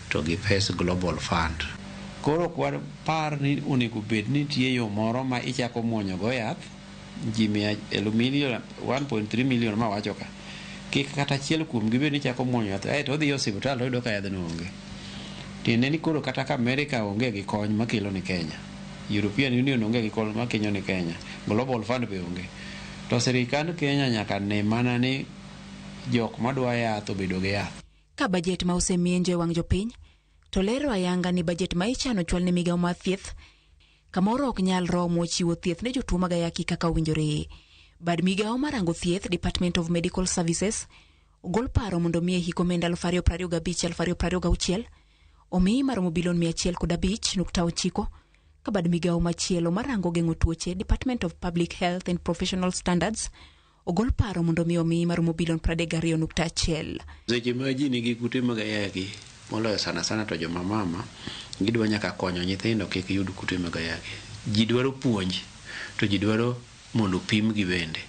to gi pes Global Fund. Koro ok wapar ni onego bed ni nitie yo moro ma ichako muonyo go yath ji 1.3 million ma wacho ka kik kata achiel kuom gi bed ni chako muonyo yath aeto odhi e osiptal to oyudo ka yadhno onge. Tiende ni koro kata ka Amerika onge gi kony makelo ni Kenya, European Union onge gi kony makenyo ni Kenya, Global Fund be onge, to sirikand Kenya nyaka ne mana ni jok madwa yath obedo gi yath. Ka bajet ma osemienjo e wang' jopiny to lero ayanga ni bajet ma ichano chwal ne migawo mar thieth kamoro ok nyal romo chiwo thieth ne jotuo mag ayaki kaka owinjore. Bad migawo marango thieth Department of Medical Services ogol paro mondo miye hik omenda 2025-2026 omiyi maromo bilion 105.9 ka bad migawo machielo marango geng'o tuoche Department of Public Health and Professional Standards ogol paro mondo mi omiyi maromo bilion 32.1. Seche ma ji nigi kute mag ayaki, moloyo sana sana to joma mama, gidwa nyaka konyo nyithindo kik yud kute mag ayaki. Ji dwaro puonj, to ji dwaro mondo opimgi bende.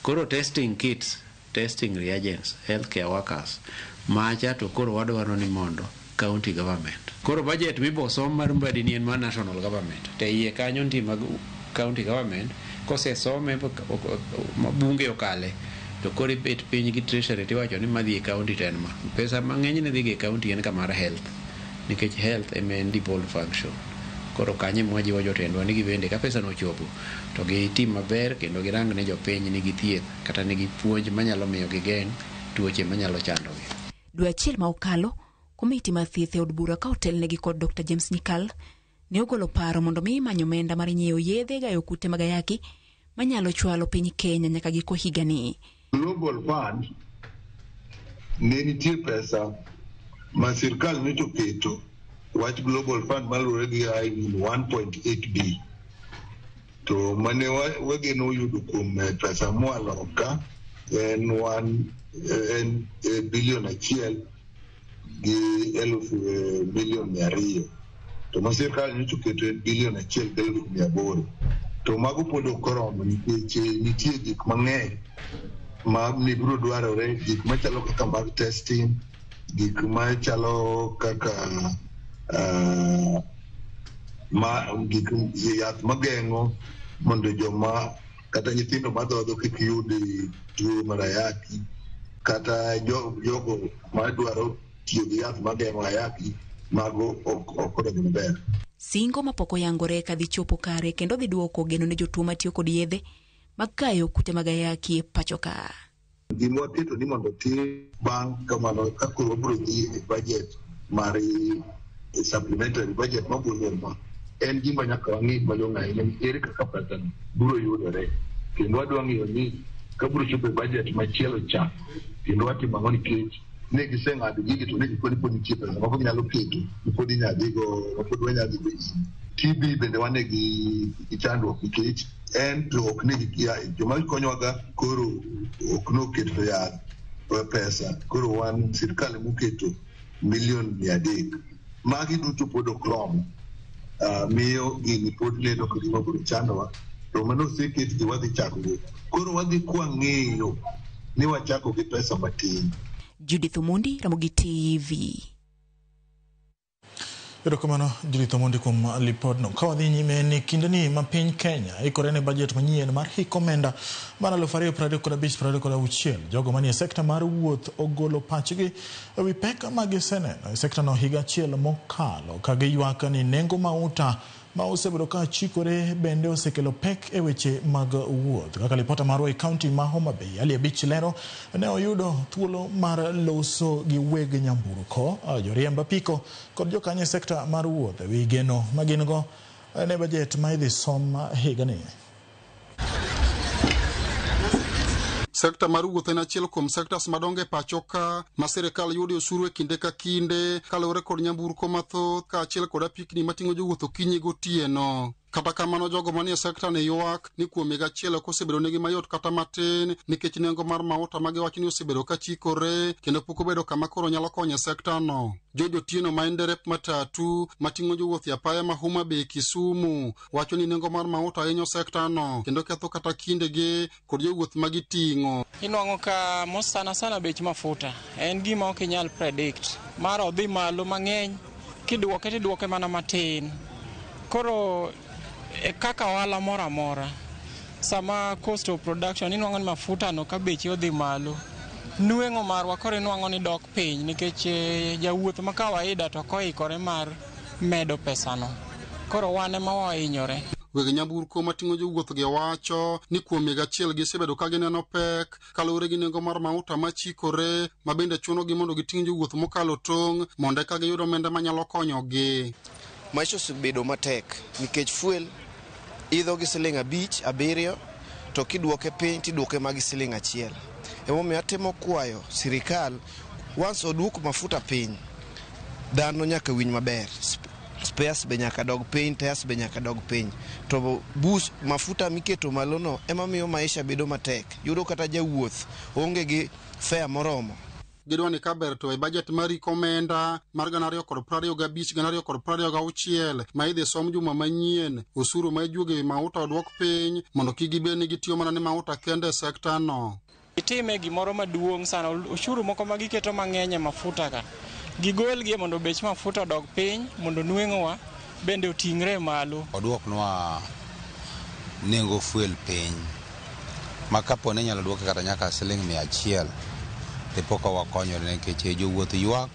Koro testing kits, testing reagents, healthcare workers, macha to koro wadwaro ni mondo county government. Koro budget mibosom mar Mbadi ni en mar national government. To e iye kanyo nitie mag county government, kosesome ma bunge okale, to koro ibet piny gi treasury tiwacho ni madhi e county to en ma. Pesa mang'eny ne dhi e county en kamar health, nikech health ema en devolved function. Koro kanyo ema wajiwo jotendwa ni gibende ka pesa no ochopo to gitim maber kendo girang ne jopiny nigi thieth kata nigi puonj manyalo miyo gigeng' tuoche manyalo chandogi. Dwe achiel ma okalo, komiti mar thieth e od bura ka otelnegi kod Dr. James Nyikal ne ogolo paro mondo mi imany omenda mar nyiewo yedhe gayo kute mag ayaki manyalo chwalo piny Kenya nyaka giko higani. Global Fund ne nitie pesa ma sirkal nyocha oketo wach Global Fund maluwore gi 1.8 b to mane wageno yudo kuom pesa moa loka en bilion 1 gi 200,000,000 to ma sirkal nyocha oketo en bilion 1,800,000 to mago pod ok oromo nikech nitie gik mang'eny ma ne biro dwarore, gik machalo kaka mag testing, gik machalo kaka gik yath mageng'o mondo joma kata nyithindo madhodho kik yud tuo mar ayaki, kata jogo madwaro tiyo gi yath mageng'o ayaki, mago ok odonjo maber. Singo mapok oyangore ka dhi chopo kare kendo dhi duoko geno ne jotuo matiyo kod yedhe mag kayo kute mag ayaki e pacho ka. Gima waketo ni mondo otim bang' kamano ka koro wabiro dhi e budget mar supplementary budget mabiro en gima nyaka wang'i malong'o ahinya ni ere kaka pesa biro yudore, kendo wadwa ng'iyo ni ka biro chopo e budget machielo cha kendo watimo ang'o nikech ne giseng'ado gigi to ne gikoni pod nitie pesa moko ginyalo keto pod inyadhigo pod wanyadhigo nyime. TB bende wan gi chandruok nikech en to ok ne joma konyowaga koro ok noketo yath pesa, koro wan sirkal emoketo milion 300. Magi duto pod ok rom, miyo gini pod neno ka gima biro chandowa, to mano oseketgi wadhi chakogo. Koro wadhi kwang'eyo ni wachako gi pesa matin. Judith Omondi, Ramogi TV. Erokamano Judith Omondi kuom lipodno. Ka wadhi nyime ni kindeni ma piny Kenya ikore ne budget manyien mar hik omenda mar 2035-2036, jogo manie sekta mar wuoth ogolo pachgi ewi pek ma giseneno e sekta no higa achiel mokalo, ka giywak ni nengo mauta ma osebedo ka chikore bende osekelo pek e weche mag wuoth. Kaka lipota marwa e kaunti ma Homa Bay, Ali Abich lero, ne oyudo thuolo mar loso gi weg nyamburko, joriemb apiko kod jokanyo e sekta mar wuoth ewi geno ma gin go ne bajet ma idhi som higani. Sekta mar wuoth en achiel kuom sektas madongo e pacho ka ma sirikal yudo osuru e kinde ka kinde kaluwore kod nyamburko mathoth kaachiel kod apikni mating'o jowuoth okinyi gotieno. Kata kamano jogo manie sekta ni ywak ni kuom higa achiel ok osebedo negi mayot kata matin nikech nengo mar mauta ma giwacho ni osebedo ka chikore kendo pok obedo kama koro nyalo konyo e sekta no. George Otieno ma en derep matatu mating'o jowuoth e apaya ma Homa Bay Kisumu wacho ni nengo mar mauta hinyo sekta no kendo ketho kata kindegi kod jowuoth ma giting'o. Inwang'o ka mos sana sana bech mafuta en gima ok inyal predict, mar odhi malo mang'eny, kiduoke tiduoke mana matin. Koro kaka ohala moro amora, sama cost of production inwang'o ni mafuta no ka beche odhi malo, nweng'o marwa koro inwang'o ni dok piny nikech jawuoth ma kawaida to ok oikore mar medo pesano. Koro wan ema wahinyore. Weg nyamburko mating'o jowuoth gi wacho ni kuom higa achiel gisebedo ka gineno pek kaluwore gi nengo mar mauta machikore ma bende chunogi mondo giting' jowuoth mokalo tong' mondo eka giyud omenda manyalo konyogi. Maisha osebedo matek nikech fuel idho gi siling 5, 7 to kiduoke piny tiduoke magi siling 1. Emomiyo atemo kwayo sirikal once oduok mafuta piny, Dhano nyaka winj maber. Spares be nyaka dog piny, tires be nyaka dog piny. To bus mafuta miketo malo no ema miyo maisha bedo matek. Yudo kata jawuoth onge gi fare moromo. Gidwa ni kaber to e bajet mar iko omenda mar 2025 2026 ma idhi som juma manyien, osuru ma ijuogo ewi mauta oduok piny mondo kik gibed ni gitiyo mana ne mauta kende e sekta no. Itime gimoro maduong' sana, ushuru moko ma giketo mang'eny e mafuta ka. Gigolgi mondo bech mafuta odog piny, mondo nweng'owa bende oting're malo. Oduoknwa nengo fuel piny ma kapo ni inyalo duoke kata nyaka siling 100 dipo ka wakonyore nikech jowuoth ywak,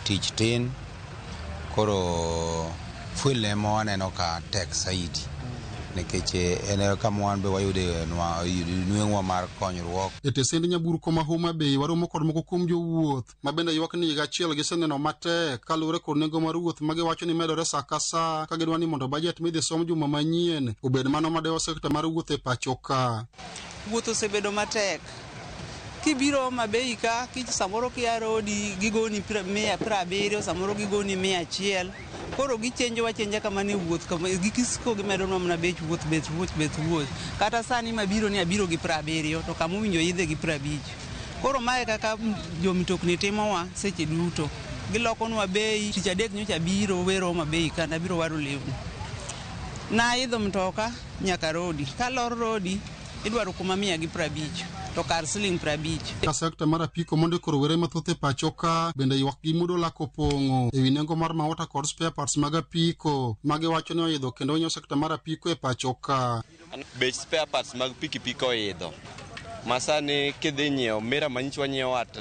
tich tin, koro fuel ema waneno ka tek saidi nikech en kama wan be wayude nweng'wa mar konyruok. E tesend nyamburko ma Homa Bay waromo kod moko kuom jowuoth ma bende ywak ni higa achiel giseneno matek kaluwore kod nengo mar wuoth ma giwacho ni medore sa ka sa ka gidwa ni mondo bajet midhi som juma manyien obed mano madewo sekta mar wuoth e pacho ka. Wuoth osebedo matek. Kibiro Homa Bay ka, samoro kia rodi gigoni 170, samoro gigoni 100. Koro gichenjowa chenja kamano e wuoth, gisiko gimedonwa mana bech wuoth, bech wuoth, bech wuoth. Kata sani mabiro ni abiro gi 70, to kama owinjo idhe gi 50. Koro mae kaka jomitokni timowa seche duto. Gilokonwa bei, tich adek nyocha abiro wero Homa Bay ka, nabiro waro lewni. Naidho mtoka nyaka rodi, kalor rodi idwaro kuma 150 to kar siling 50. Ka sekta mar apiko mondiko rowere mathoth e pacho ka bende ywak gi mudo lak opong'o ewi nengo mar mauta kod spare parts mag apiko ma giwacho ni oidho kendo hinyo sekta mar apiko e pacho ka. Bech spare parts mag pikipiki oidho ma sani kidhi nyiewo mira manyicho wanyiewo at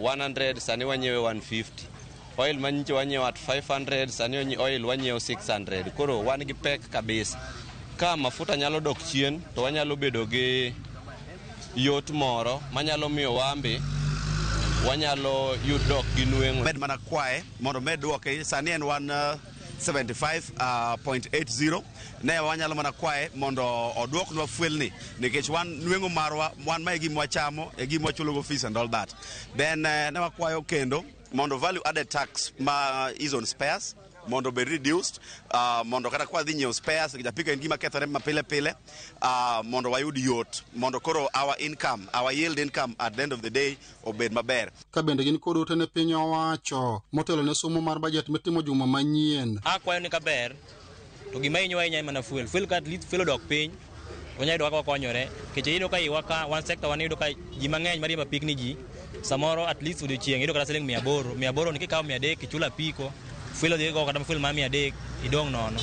100 sani wanyiewe 150. Oil manyicho wanyiewo at 500 sani oil wanyiewo 600. Koro wan gi pek kabisa. Ka mafuta nyalo dok chien to wanyalo bedo gi yot moro manyalo miyo wambe wanyalo yudo gi nweng'o. Med mana kwaye mondo med duoke sani en 175.80 ne wanyalo mana kwaye mondo oduoknwa fuel ni nikech wan nweng'o marwa wan ma e gima wachamo e gima wachulogo fees and all that. Then ne wakwayo kendo mondo value added tax ma is on spares mondo obed reduced, mondo kata kwa dhi nyiewo spares nikech apiko en gima kethore mapile pile, mondo wayud yot mondo koro our income, our yield income at the end of the day obed maber. Ka bende gin kod ote ne piny owacho motelo ne somo mar bajet mitimo juma manyien. Akwayo ni kaber to gima hinyowa ahinya en mana fuel. Fuel ka at least fuel odok piny wanyalo yudo kaka wakonyore nikech iyudo ka iwa ka wan sector wan iyudo ka ji mang'eny mariembo apikni ji samoro at least odiochieng' iyudo kata siling 800 800 ni kikawo 300 ichulo apiko fuel odhi go kata fuel mar 300 idong' nono.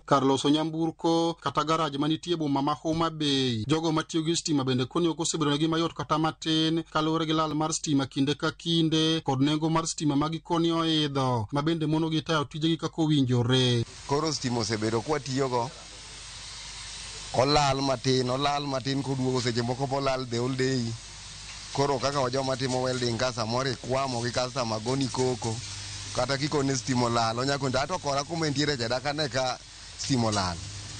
Kar loso nyamburko kata garaj manitie boma ma Homa Bay, jogo matiyo gi stima bende koni ok osebedo negi mayot kata matin kaluwore gi lal mar stima kinde ka kinde kod nengo mar stima ma gikoni oidho ma bende monogi tayo tijegi kaka owinjore. Koro stima osebedo kwatiyogo, olal matin koduogo seche moko bolal the whole day. Koro kaka joma timo welding ka samoro ikwamo gi customer goni koko kata kikone stima olal onyako to kora kuma entiere cha dakane ka stima olal.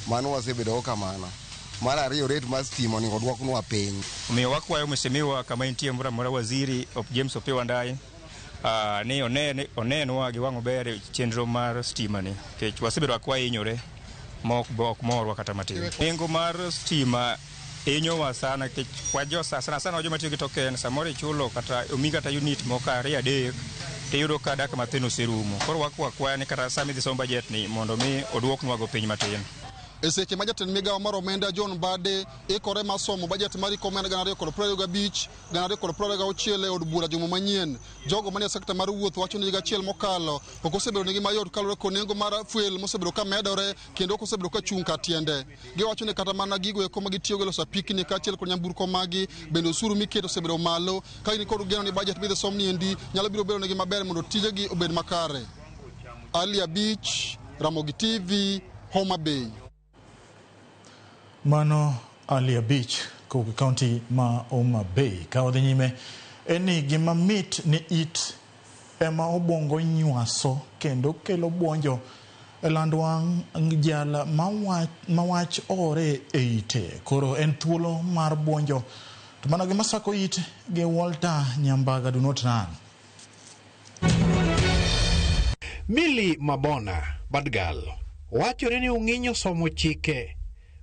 Mano wasebedo kamano. Mar ariyo rate mar stima onego duoknwa piny. Omiyo wakwayo mheshimiwa kama entie moro amora waziri James Opiyo Wandayi ni onenwa gi wang' maber chenro mar stima ni nikech wasebedo ka wahinyore ma ok morwa kata matin. Nengo mar stima hinyowa sana nikech wajo sana sana joma tiyo gi token samoro ichulo kata omi kata unit moko 2 3 tiyudo ka dak mathin oserumo. Koro wakwaya ni kata sama idhi som bajet ni mondo mi oduoknwa go piny matin. E seche ma jatend migawo mar omenda John Mbadi ikore mar somo bajet mar iko omenda 2025 2026 e od bura juma manyien, jogo manie sekta mar wuoth wacho ni higa achiel mokalo ok osebedo negi mayot kaluwore kod nengo mar fuel mosebedo ka medore kendo ok osebedo ka chung' ka tiende. Giwacho ni kata mana gigo eko ma gitiyogo e loso apikni kaachiel kod nyamburko magi bende osuru miketo osebedo malo ka gin kod geno ni bajet midhi som ni endi nyalo biro bedo negi maber mondo tijegi obed makare. Ali Abich, Ramogi TV, Homa Bay. Mano Ali Abich kowuok e kaunti ma Homa Bay. Ka wadhi nyime en ni gima mit ni it ema obwongo nywaso kendo kelo buonjo e land wang' jal ma wach ore e ite. Koro en thuolo mar buonjo To mana gima sako it gi Walter Nyambaga, do not run. Milly Mabona, Badgal, wachore ni ung'inyo somo chike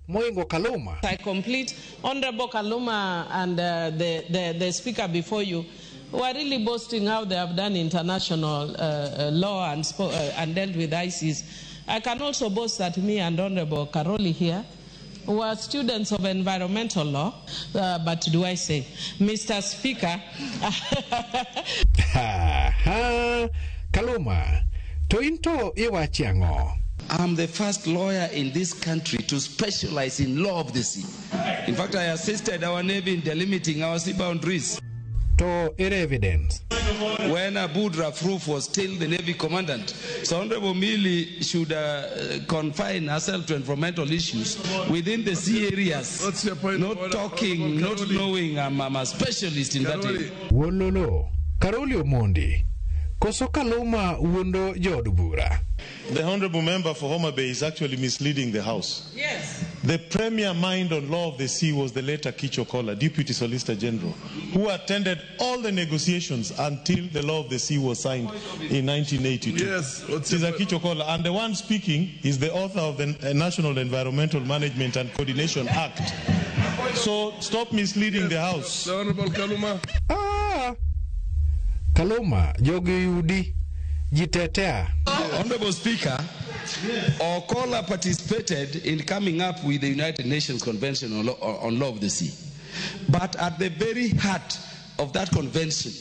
moingo Kaluma. I complete. Honorable Kaluma and the speaker before you were really boasting how they have done international law and dealt with ISIS. I can also boast that me and Honorable Karoli here were students of environmental law. But do I say, Mr. Speaker? Ha, ha, Kaluma, to into iwachi ang'o? I'm the first lawyer in this country to specialize in law of the sea. In fact, I assisted our Navy in delimiting our sea boundaries. To ere evidence? When Aboud Rafruf was still the Navy commandant. So Honorable Millie should confine herself to environmental issues within the sea areas. What's your point? Not order, talking, not knowing. I'm a specialist in that area. Wololo, Karoli Omondi, koso Kaluma wuondo jood bura. The Honorable Member for Homa Bay is actually misleading the House. Yes. The premier mind on law of the sea was the late Akicho Kola, Deputy Solicitor General, who attended all the negotiations until the law of the sea was signed in 1982. Yes. It is Akicho Kola. And the one speaking is the author of the National Environmental Management and Coordination Act. So stop misleading the House. The Honorable Kaluma. Ah, Kaluma, jogi yudi, jitetea. Honorable Speaker, Okola participated in coming up with the United Nations Convention on Law of the Sea. But at the very heart of that convention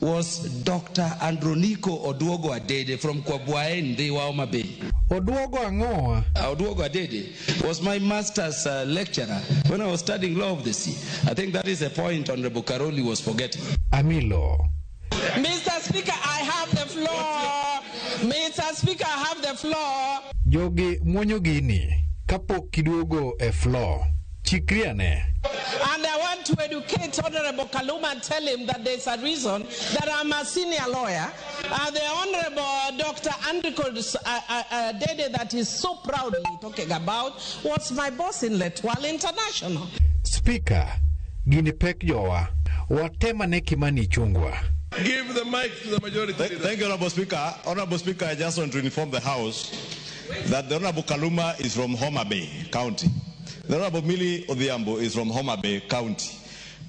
was Dr. Andronico Oduogo Adede from Kwabwaen, the Homa Bay. Oduogo ang'oa? Oduogo Adede was my master's lecturer when I was studying law of the sea. I think that is a point Honorable Karoli was forgetting. Amilo. Mr. Speaker, I have the floor. Mr. Speaker, I have the floor. Jogi muonyo gini kapok kiduogo e floor. Chikri ane. And I want to educate Honorable Kaluma and tell him that there's a reason that I'm a senior lawyer. The Honorable Dr. Andriko Dede that is so proudly talking about was my boss in L'Etoile International. Speaker, gini pek jowa. Watemane Kimani Ichung'wah. Give the mic to the majority leader. Thank you, Honorable Speaker. Honorable Speaker, I just want to inform the House that the Honorable Kaluma is from Homa Bay County. The Honorable Millie Odhiambo is from Homa Bay County.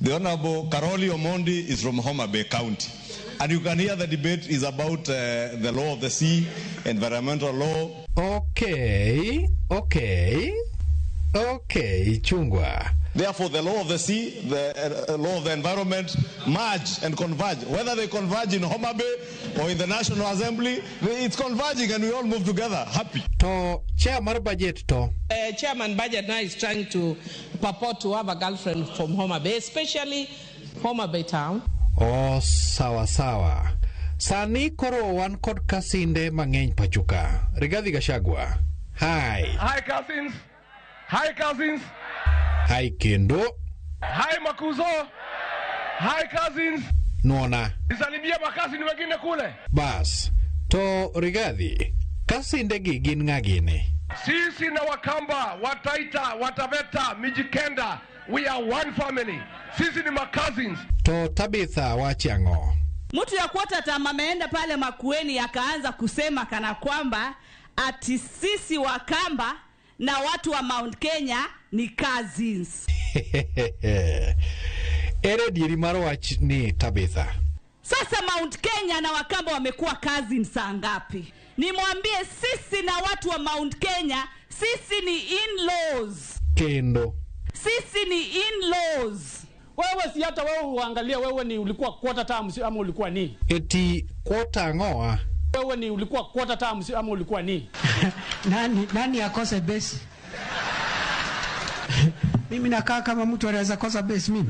The Honorable Karoli Omondi is from Homa Bay County. And you can hear the debate is about the law of the sea, environmental law. Okay, Ichung'wah. Therefore, the law of the sea, the law of the environment, merge and converge. Whether they converge in Homa Bay or in the National Assembly, it's converging and we all move together, happy. To chair mar budget to. Chairman budget now is trying to purport to have a girlfriend from Homa Bay, especially Homa Bay town. Oh, sawa sawa. Sani koro wan kod kasinde mang'eny pachuka. Rigathi Gachagua. Hi. Hi cousins. Hi cousins. Hi kendo. Hi Makuzo. Hi cousins. Nuona. Nisalimie makazini wengine kule. Bas, to Rigathi, kasinde gi gin ng'a gini? Sisi na Wakamba, Wataita, Wataveta, Mijikenda, we are one family. Sisi ni makazins. To Tabitha wachi ang'o? Mtu ya kuota tama ameenda pale Makueni akaanza kusema kana kwamba ati sisi Wakamba na watu wa Mount Kenya ni cousins. Ere dieri mar wach ni Tabitha. Sasa Mount Kenya na Wakamba wamekuwa cousins saa ngapi? Nimwambie sisi na watu wa Mount Kenya, sisi ni in-laws. Kendo. Sisi ni in-laws. Wewe si hata wewe uangalia wewe ni ulikuwa quarter term ama ulikuwa nini? Eti quarter ngoa. Wewe ni ulikuwa quarter term ama ulikuwa nini? Nani akose base? Mimi nakaa kama mtu anaweza kosa base mimi.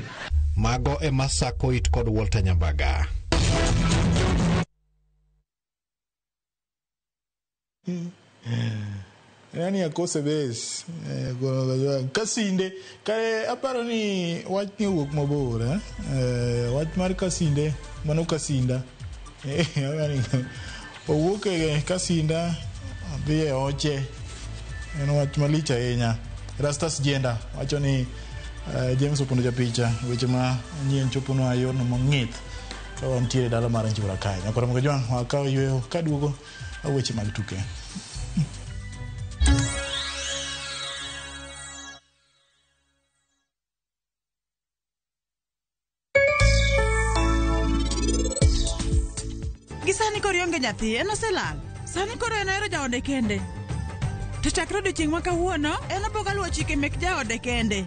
Mago ema sako it kod Walter Nyambaga. Nani akose base? Kasinde kare aparo ni wach ni owuok mabor, wach mar kasinde mano kasinda. Owuok e kasinda dhi e oche. En wach malich ahinya. Rastas Jenda wacho ni James Opondo japicha weche ma nyien choponwa e yorno mong'ith ka wantiere dala mar Njura kae. Nyakoro Jwang' wakawo yweyo kaduogo weche mag tuke. Gi sani koro ionge nyathi, en oselal. Sani koro en ohero jaode kende. To chakre odiochieng' ma kawuono, en oboga luwo chike mek jaode kende.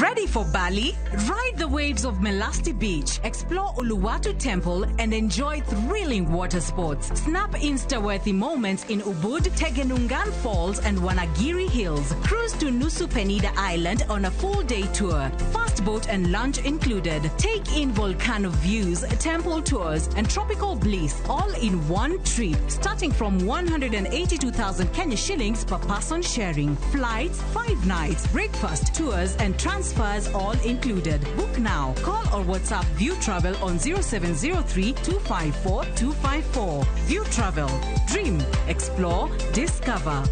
Ready for Bali? Ride the waves of Melasti Beach, explore Uluwatu Temple, and enjoy thrilling water sports. Snap Insta-worthy moments in Ubud, Tegenungan Falls, and Wanagiri Hills. Cruise to Nusa Penida Island on a full-day tour. Fast boat and lunch included. Take in volcano views, temple tours, and tropical bliss all in one trip, starting from 182,000 Kenya shillings per person sharing. Flights, 5 nights, breakfast, tours, and transfers all included. Book now. Call or WhatsApp View Travel on 0703 254 254. View Travel. Dream, explore, discover.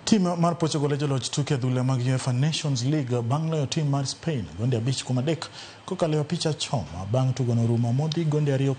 Tim mar Portugal e joloch tuke adhula mag UEFA Nations League bang' loyo tim mar Spain gonde 5-3 kokalo e opich achoma bang' tugono rumo modhi gonde 2-2.